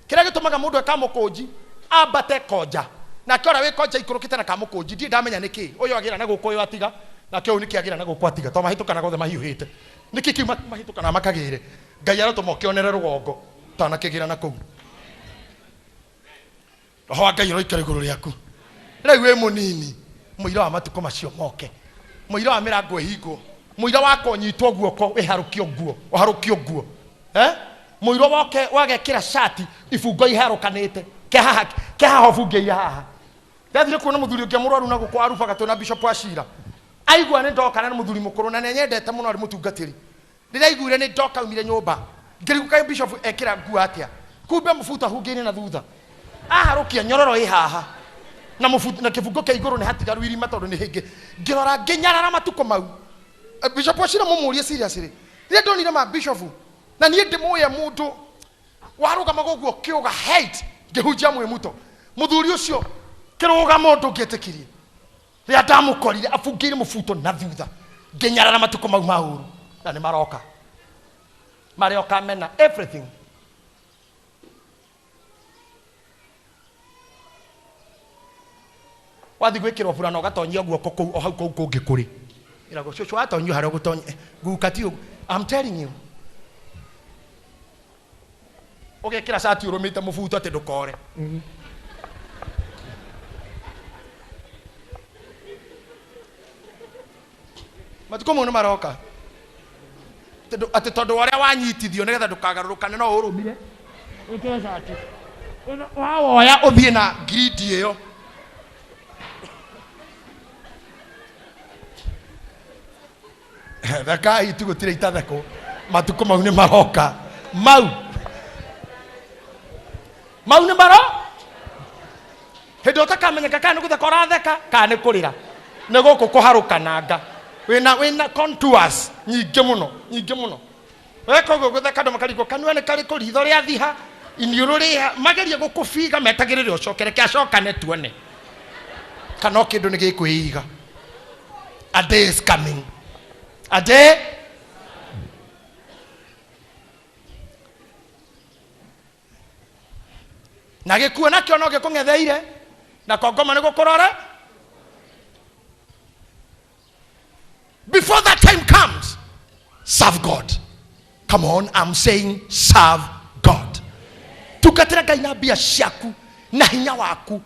Kĩrĩa gĩtũmaga mũndũ ekamũkũnji ambate konja, nake ũrĩa wĩ konja ikũrũkĩte na kamũkũnji, ndirĩ ndamenya nĩkĩ. Ũyũ agĩra na gũkũ, ũyũ atiga nake, ũyũ nĩkĩ agĩra na gũkũ atiga, tondũ mahĩtũkanaga othe mahiũhĩte. Nĩkĩ kĩu mahĩtũkanaga makagĩre? Ngai arotũma ũkĩonere rũgongo tanakĩgĩra na kũu. Roho wa Ngai ũroikara igũrũ rĩaku rĩu wĩ mũnini. Mũira wa matukũ macio moke, mũira wa mĩrango ĩhingwo, mũira wa kũnyitwo guoko wĩharũkio nguo, ũharũkio nguo, eh? Mũira woke wagekĩra cati ibungo iharũkanĩte kehaha kehaha ũbungĩire haha. Ndathire kuona mũthuri ũngĩ mũrwaru na gũkũ arubaga twĩna Bishop wa Cira. Aigua nĩ ndoka, na nĩ mũthuri mũkũrũ na nĩ anyendete mũno, arĩ mũtungatĩri. Rĩrĩa aiguire nĩ ndoka, aumire nyũmba. Ngĩrigwo kaĩ bishop ekĩra nguo atĩa, kumbe mũbuto ahungĩire na thutha, aharũkia nyororo ĩ haha na mũbuto na kĩbungo kĩa igũrũ nĩ hatigaru irima tondũ nĩ hĩngĩ. Ngĩrora ngĩnyarara matukũ mau. Bishop Wachira mũmũrie seriously, rĩrĩa ndonire ma bishop na niĩ ndĩmũĩ mũndũ warũgamaga ũguo kĩũga height ngĩhunjia mwĩmuto, mũthuri ũcio kĩrũgamo ndũngĩetĩkirie. Rĩrĩa ndamũkorire abungĩire mũbuto na thutha, ngĩnyarara matukũ mau ma ũru, na nĩ maroka marĩa ũkamena everything. Wathiĩ gwĩkĩrwo burana, ũgatonyia guoko kũu o hau kũu kũngĩ kũrĩ ĩragwo cũcũ watonyio harĩa ũgũtonya guka ti ũguo. I'm telling you, ũgekĩra cati ũrũmĩte mũbuto atĩ ndũkore. Matukũ mau nĩ maroka. Atĩ tondũ wa ũrĩa wanyitithio nĩgetha ndũkagarũrũkane, no ũrũmire wĩkĩre cati wawoya ũthiĩ na ngirindi ĩyo. Thekai tu, gũtirĩ itathekwo. Matukũ mau nĩ maroka, mau mau nĩ maro hĩndĩ ĩyo ũtakamenyeka kana nĩ gũtheka ũratheka kana nĩ kũrĩra. Nĩ gũkũ kũharũkananga. Wĩna wĩna contours nyingĩ mũno, nyingĩ mũno. Weka ũguo gũtheka andũ makarigwo kanua nĩ karĩkũ, ritho rĩa thiha, iniũrũ rĩha, magerie gũkũbiga metagĩrĩre ũcoke, reke acokane tuone. Kana o kĩndũ nĩ gĩkwĩiga. A day is coming. A day na gĩkuo nakĩo no gĩkũng'etheire na kongoma nĩ gũkũrore. Before that time comes, serve God. Come on, I'm saying serve God. Tungatĩra Ngai na mbia ciaku na hinya waku.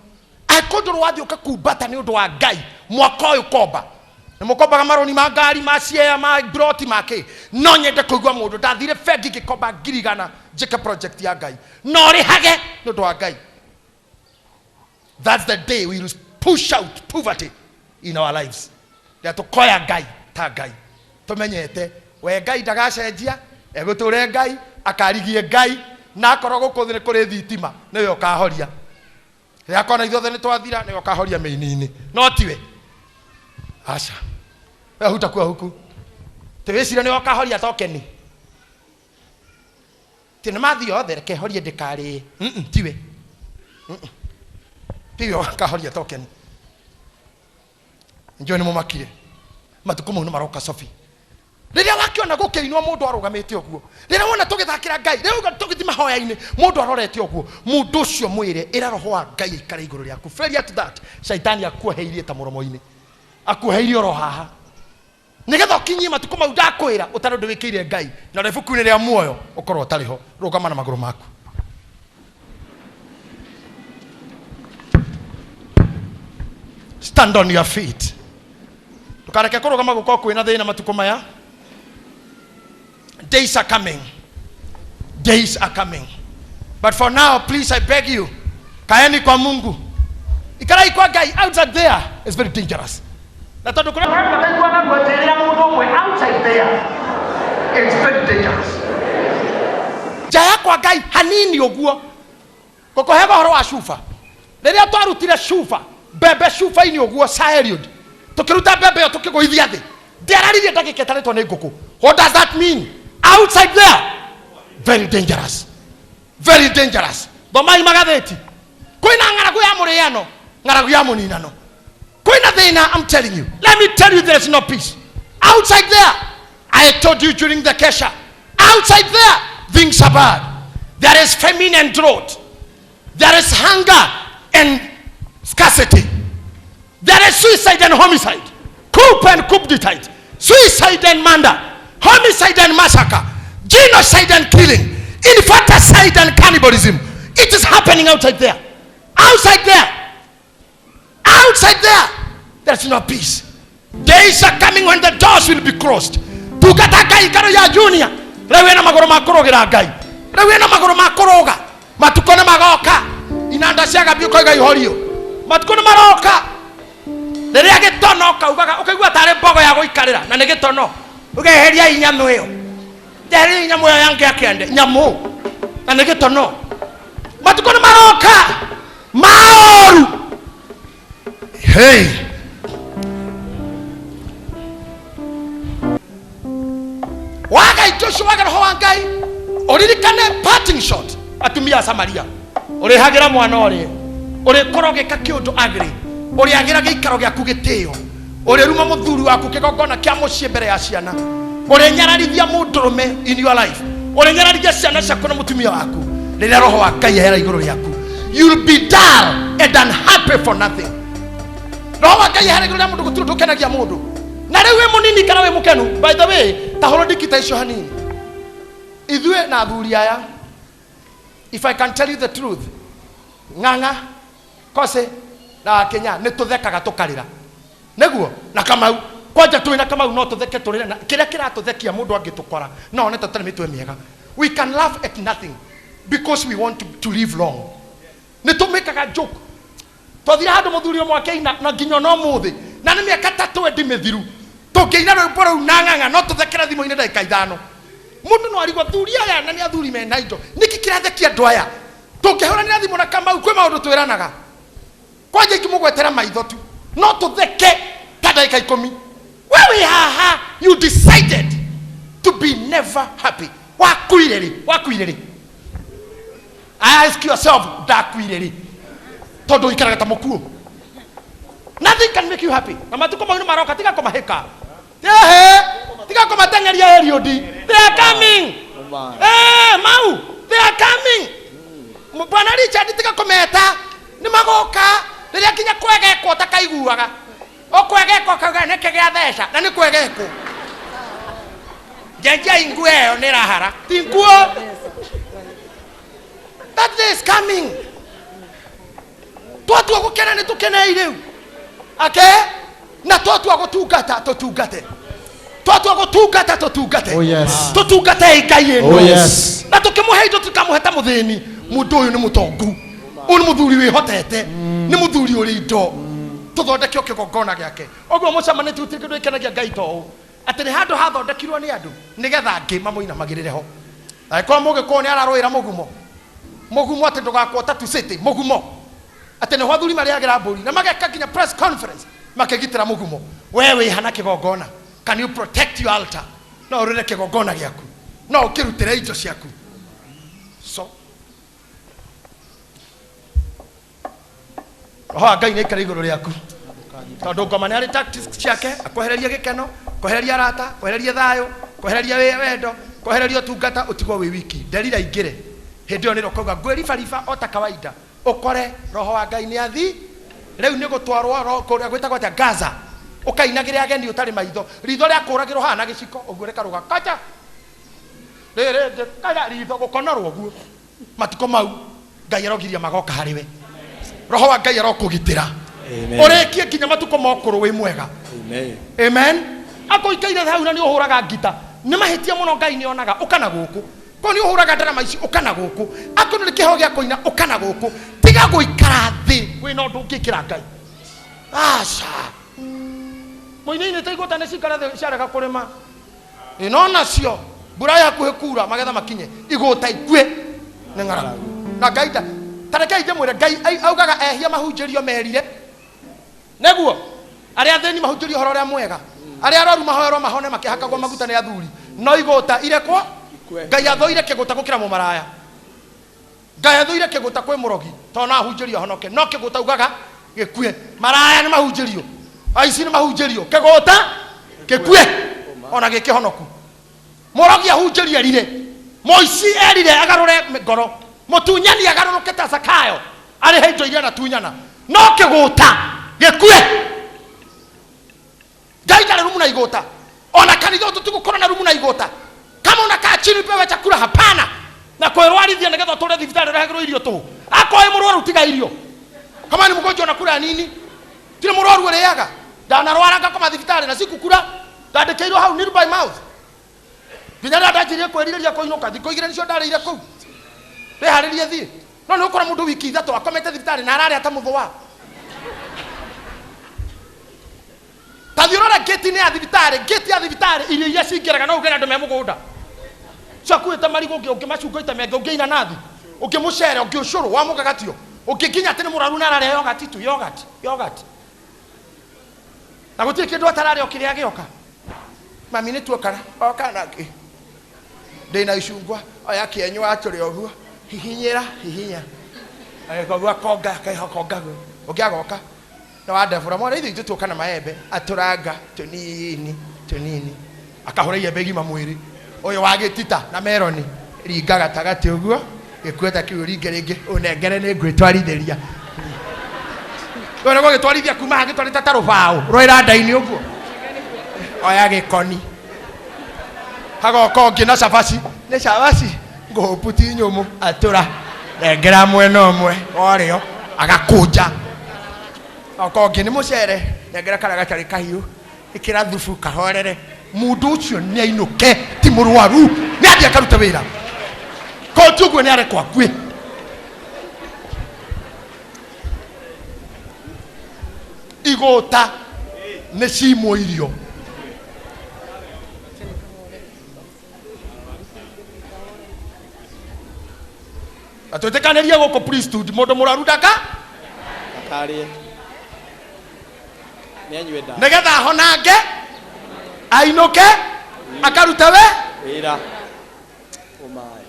Angĩkorwo ndũrĩ wathiĩ ũkakumbata nĩ ũndũ wa Ngai mwaka ũyũ komba. Nĩ mũkombaga marũni ma ngari, ma ciea, ma broti, ma kĩ. No nyende kũigua mũndũ ndathire bengi ngĩkomba 100,000 njĩke project ya Ngai. Na ũrĩhage nĩ ũndũ wa Ngai. That's the day we will push out poverty in our lives. Rĩrĩa tũkoya Ngai ta Ngai tũmenyete we Ngai ndagacenjia, egũtũre Ngai, akarigie Ngai, na akorwo gũkũ thĩ nĩ kũrĩ thitima nĩwe ũkahoria. Rĩrĩa akona ithuothe nĩ twathira nĩwe ũkahoria mĩini-inĩ, no tiwe. Aca, we hutakuwa huku tĩwĩcire nĩwe ũkahoria tokeni ti nĩ mathiĩ othe reke horie ndĩkarĩe. Tiwe. Tiwe ũkahoria tokeni. Njũĩ nĩ mũmakire matukũ mau nĩ maroka. Sophie, rĩrĩa wakĩona gũkĩinwo mũndũ arũgamĩte ũguo, rĩrĩa wona tũgĩthakĩra Ngai, rĩrĩa wona tũgĩthiĩ mahoya-inĩ mũndũ arorete ũguo, mũndũ ũcio mwĩre ĩra roho wa Ngai aikare igũrũ rĩaku. Failure to that, shaitani akuoheirie ta mũromo-inĩ, akuoheirie oro haha nĩgetha ũkinyie matukũ mau ndakwĩra ũtarĩ ũndũ wĩkĩire Ngai na ũrĩa ibuku-inĩ rĩa muoyo ũkorwo ũtarĩ ho. Rũgama na magũrũ maku. Stand on your feet. Ndũkareke kũrũgama gũkorwo kwĩna thĩna matukũ maya. Days are coming, days are coming, but for now, please, I beg you, kaeni kwa Mungu, ikarai kwa Ngai. Outside there is very dangerous na tondũ kũrĩa mataiguaga ngwatĩrĩra mũndũ ũmwe, outside there it's very dangerous. Nja ya kwa Ngai hanini ũguo ngũkũhega ũhoro wa cuba. Rĩrĩa twarutire cuba mbembe cuba-inĩ ũguo Sir tũkĩruta mbembe ĩyo tũkĩgũithia thĩ, ndĩararirie ndagĩka ĩtarĩtwo nĩ ngũkũ. What does that mean? Outside there, very dangerous, very dangerous. Thomai magathĩti, kwĩna ng'aragu ya mũrĩano, ng'aragu ya mũninano, kwĩna thĩna. I'm telling you, let me tell you, there's no peace outside there. I told you during the kesha, outside there things are bad. There is famine and drought, there is hunger and scarcity, there is suicide and homicide, coup and coup d'etat, suicide and murder, homicide and massacre, genocide and killing, infanticide and cannibalism. It is happening outside there. Outside there, outside there, there's no peace. Days are coming when the doors will be closed. Tungata Ngai ngaro ya junior. Rĩu wĩna magũrũ ma kũrũgĩra Ngai, rĩu wĩna magũrũ ma kũrũga. Matukũ nĩ magoka inanda cia gabi ũkoiga ihorio. Matukũ nĩ maroka rĩrĩa gĩtono kaugaga ũkaigua tarĩ mbogo ya gũikarĩra na nĩ gĩtono, ũkeheria inyamũ ĩyo, njeheria inyamũ ĩyo yangĩa kĩande nyamũ na nĩ gĩtono. Matukũ nĩ maroka maoru. Hey, waga indo icio, waga roho wa Ngai, ũririkane parting shot atumia a Samaria. Ũrĩhagĩra mwana ũrĩe, ũrĩkorwo ũgĩka kĩũndũ agri, ũrĩagĩra gĩikaro gĩaku gĩtĩo, ũrĩruma mũthuri waku kĩgongona kĩa mũciĩ mbere ya ciana, ũrĩnyararithia mũndũrũme in your life, ũrĩnyararithia ciana ciaku na mũtumia waku. Rĩrĩa roho wa Ngai ehera igũrũ rĩaku, you'll be dull and unhappy for nothing. Roho wa Ngai ehera igũrũ rĩa mũndũ, gũtirĩ ũndũ ũkenagia mũndũ. Na rĩu wĩ mũnini kana wĩ mũkenu, by the way, ta hũrwo ndikita icio hanini. Ithuĩ na athuri aya, if I can tell you the truth, Ng'ang'a Kose na Kenya, nĩ tũthekaga tũkarĩra nĩguo na Kamau kwanja twĩ na Kamau no tũtheke tũrĩre na kĩrĩa kĩratũthekia mũndũ angĩtũkora no one tũtarĩ mĩtwe mĩega. We can laugh at nothing because we want to live long. Nĩ tũmĩkaga joke. Twathire handũ mũthuri ũmwe akĩina na nginya ona ũmũthĩ na nĩ mĩaka ta twendi mĩthiru tũngĩina rwĩmbo rũu na Ng'ang'a no tũthekere thimũ-inĩ ndagĩka 5. Mũndũ no arigwo athuri aya na nĩ athuri mena indo, nĩkĩ kĩrathekia andũ aya? Tũngĩhũranĩra thimũ na Kamau kwĩ maũndũ twĩranaga kwanja ingĩmũgwetera maitho tu no tũtheke. Ta ndagĩka 10. We wĩ haha, you decided to be never happy. Wakuire rĩ? Wakuire rĩ? Ask yourself, ndakuire rĩ? Tondũ ũikaraga ta mũkuũ. Nothing can make you happy. Na matukũ mau nĩ maroka, tiga kũmahĩka. Ehe, tiga kũmateng'eria Eliudi. They are coming. Eh, mau, they are coming. Bwana Richard, tiga kũmeta. Nĩ magoka. Rĩrĩa nginya kwegekwo ũtakaiguaga. Ũkwegekwo ũkauga nĩkĩ gĩa theca, na nĩ kwegekwo. Njenjia nguo ĩyo nĩ ĩrahara. Ti nguo. That day is coming. Twatua gũkena nĩ tũkenei rĩu. Ake na twatua gũtungata tũtungate. Twatua gũtungata tũtungate. Oh, yes. Tũtungate Ngai ĩno. Oh, yes. Na tũkĩmũhe indo tũkamũhe ta mũthĩni. Mũndũ ũyũ nĩ mũtongu. Ũyũ nĩ mũthuri wĩhotete. Nĩ mũthuri ũrĩ indo. Tũthondeke o kĩgongona gĩake. Ũguo mũcemanĩtie gũtirĩ kĩndũ gĩkenagia Ngai ta ũũ. Atĩ nĩ handũ hathondekirwo nĩ andũ nĩgetha angĩ mamũinamagĩrĩre ho. Angĩkorwo mũgĩkũyũ nĩ ararũĩra mũgumo. Mũgumo atĩ ndũgakwo Tatu City, mũgumo. Atĩ nĩho athuri marĩagĩra mbũri na mageka nginya press conference makĩgitĩra mũgumo. We wĩha na kĩgongona. Can you protect your altar? No ũrĩre kĩgongona gĩaku. No ũkĩrutĩre indo ciaku. So roho wa Ngai nĩaikare igũrũ rĩaku. Tondũ ngoma nĩ arĩ tactics ciake, akwehererie gĩkeno, kwehereria arata, kwehereria thayũ, kwehereria wendo, kwehereria ũtungata, ũtigwo wĩ wiki. Nderira ingĩre. Hĩndĩ ĩyo nĩrĩo ũkauga ngwĩribariba o ta kawaida. Ũkore roho wa Ngai nĩ athi. Rĩu nĩ gũtwarwo roho kũrĩa gwĩtagwo atĩa? Gaza. Ũkainagĩre ageni ũtarĩ maitho. Ritho rĩakũragĩrwo haha na gĩciko, ũguo rĩkarũga kacha. Rĩrĩ rĩngĩ kacha ritho gũkonorwo ũguo. Matukũ mau Ngai arogiria magoka harĩ we. Roho wa Ngai arokũgitĩra. Ũrĩkie nginya matukũ ma ũkũrũ wĩ mwega. Amen. Amen. Akũikaire hau na nĩ ũhũraga ngita. Nĩ mahĩtia mũno Ngai nĩ onaga ũka na gũkũ. Ko nĩ ũhũraga ndarama ici ũka na gũkũ. Akorwo nĩ kĩheo gĩa kũina ũka na gũkũ. Tiga gũikara thĩ wĩna ũndũ ũngĩkĩra Ngai. Aca. Mũinĩ-inĩ ta igũta nĩ cikara thĩ ciarega kũrĩma. Ĩno nacio mbura yakuhĩ kura magetha makinye igũta ikue nĩ ng'aragu. Na Ngai nda ta rekei ndĩmwĩre Ngai augaga ehia mahunjĩrio merire. Nĩguo arĩa athĩni mahunjĩrio ũhoro ũrĩa mwega, arĩa arwaru mahoerwo mahone makĩhakagwo maguta nĩ athuri, no igũta irekwo. Ngai athũire kĩgũta gũkĩra mũmaraya. Ngai athũire kĩgũta kwĩ mũrogi, tondũ no ahunjĩrio ahonoke, no kĩgũta ugaga gĩkue. Maraya nĩ mahunjĩrio, aici nĩ mahunjĩrio, kĩgũta gĩkue ona gĩkĩhonoku. Mũrogi ahunjĩrio erire, mũici erire agarũre ngoro, mũtunyani agarũrũke ta Zakayo arĩhe indo iria anatunyana, no kĩgũta gĩkue. Ngai ndarĩ rumu na igũta. Ona kanitha ũyũ tũtigũkorwo na rumu na igũta. Kama unakaa chini upewe chakula, hapana. Na kwĩrwarithia nĩgetha ũtũre thibitarĩ ũrehagĩrwo irio tũhũ. Akorwo wĩ mũrwaru tiga irio. Kama ni mgonjwa unakula nini? Tiri mũrwaru ũrĩaga. Ndanarwara ngakoma thibitarĩ na sikukura. Ndandĩkĩirwo hau nil by mouth. Nginya rĩrĩa ndanjirie kwĩrirĩria kũinũka, thikũ igĩrĩ nĩcio ndarĩire kũu. Ndĩharĩrie thiĩ. No nĩ ũkora mũndũ wiki 3 akomete thibitarĩ na ararĩa ta mũthũa. Ta thiĩ ũrore ngĩti-inĩ ya thibitarĩ, ngĩti ya thibitarĩ irio iria cingĩraga no uge na andũ me mũgũnda. Ciakuĩte marigũ, ũngĩ ũngĩ macungwa ita mengĩ, ũngĩ inanathi, ũngĩ mũcere, ũngĩ ũcũrũ wa mũgagatio, ũngĩ nginya atĩ nĩ mũrwaru na ararĩa yogati tu, yogati, yogati. Na gũtirĩ kĩndũ atararĩa o kĩrĩa gĩoka. Mami nĩ tuokana, oka na kĩ? Ndĩna icungwa, oya kĩenyũ atũrĩ ũguo, hihinyĩra, hihinya. Agĩka ũguo akonga, akonga ũguo. Ũngĩ agoka, na wa ndebũra, mwana ithuĩ ithuĩ tuoka na maembe, atũranga tũnini, tũnini. Akahũra iembe igima mwĩrĩ. Ũyũ wa gĩtita na meroni, ringa gatagatĩ ũguo, gĩkueta kĩu ringe rĩngĩ, ũnengere nĩ ngwĩtwarithĩria. Ũyũ nĩguo gĩtwarithia kuma haha gĩtwarĩte ta rũbaũ, rwa iranda-inĩ ũguo. Oya gĩkoni. Hagoka ũngĩ na cabaci, nĩ cabaci, ngũhũpu ti nyũmũ, atũra. Nengera mwena ũmwe, warĩo, agakũnja. Oka ũngĩ nĩ mũcere, nengera karĩa gatarĩ kahiũ, ĩkĩra thubu kahorere. Mũndũ ũcio nĩ ainũke, ti mũrwaru, nĩ athiĩ akarute wĩra. Korwo ti ũguo nĩ arekwo akue. Igũta nĩ cimwo irio. Na twĩtĩkanĩrie gũkũ priesthood, mũndũ mũrwaru ndaka Ndakarĩe. Nĩ anyue ndawa. Nĩgetha ahonange ainũke akarute we Wĩra. Ũmaĩ.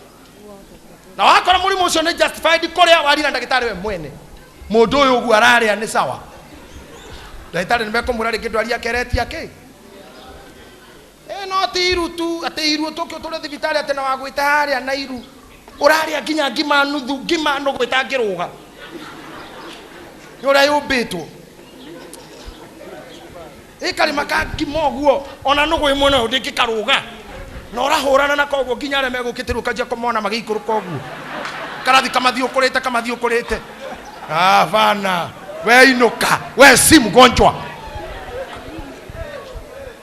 Na wakora mũrimũ ũcio nĩ justified kũrĩa warira ndagĩtarĩ we mwene mũndũ ũyũ ũguo ararĩa nĩ sawa. Ndagĩtarĩ nĩ mekũmwĩra rĩngĩ ndwari akeretia kĩ ĩ no ti iru tu atĩ iru tũkĩ tũrĩ thibitarĩ atĩ na wagwĩte harĩa na iru ũrarĩa nginya ngima nuthu ngima nũgũ ĩtangĩrũga nĩ ũrĩa yũmbĩtwo ĩkarĩma ka ngima ũguo ona nũgũ ĩmwe nayo ndĩngĩkarũga na ũrahũrana na koguo nginya arĩa megũkĩte rĩu ũkanjia kũmona magĩikũrũka ũguo karathi kamathiũkũrĩte kamathiũkũrĩte. Hapana, we inũka, we si mgonjwa,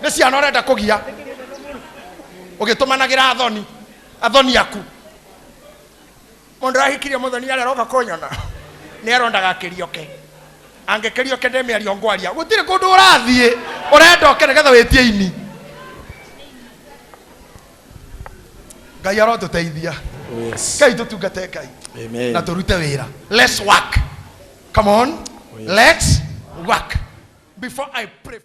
nĩ ciana ũrenda kũgia ũgĩtũmanagĩra athoni athoni aku. Mũndũ ahikirie mũthoni arĩa aroka kũnyona nĩ arondaga akĩrioke angĩkĩrioke ndĩ mĩario ngwaria gũtirĩ kũndũ ũrathiĩ ũrenda ũke nĩgetha wĩtie ini. Ngai arotũteithia. Oh, yes. Ngai tũtungate Ngai Amen. na tũrute wĩra. Let's work, come on. Oh, yes. Let's work before I pray.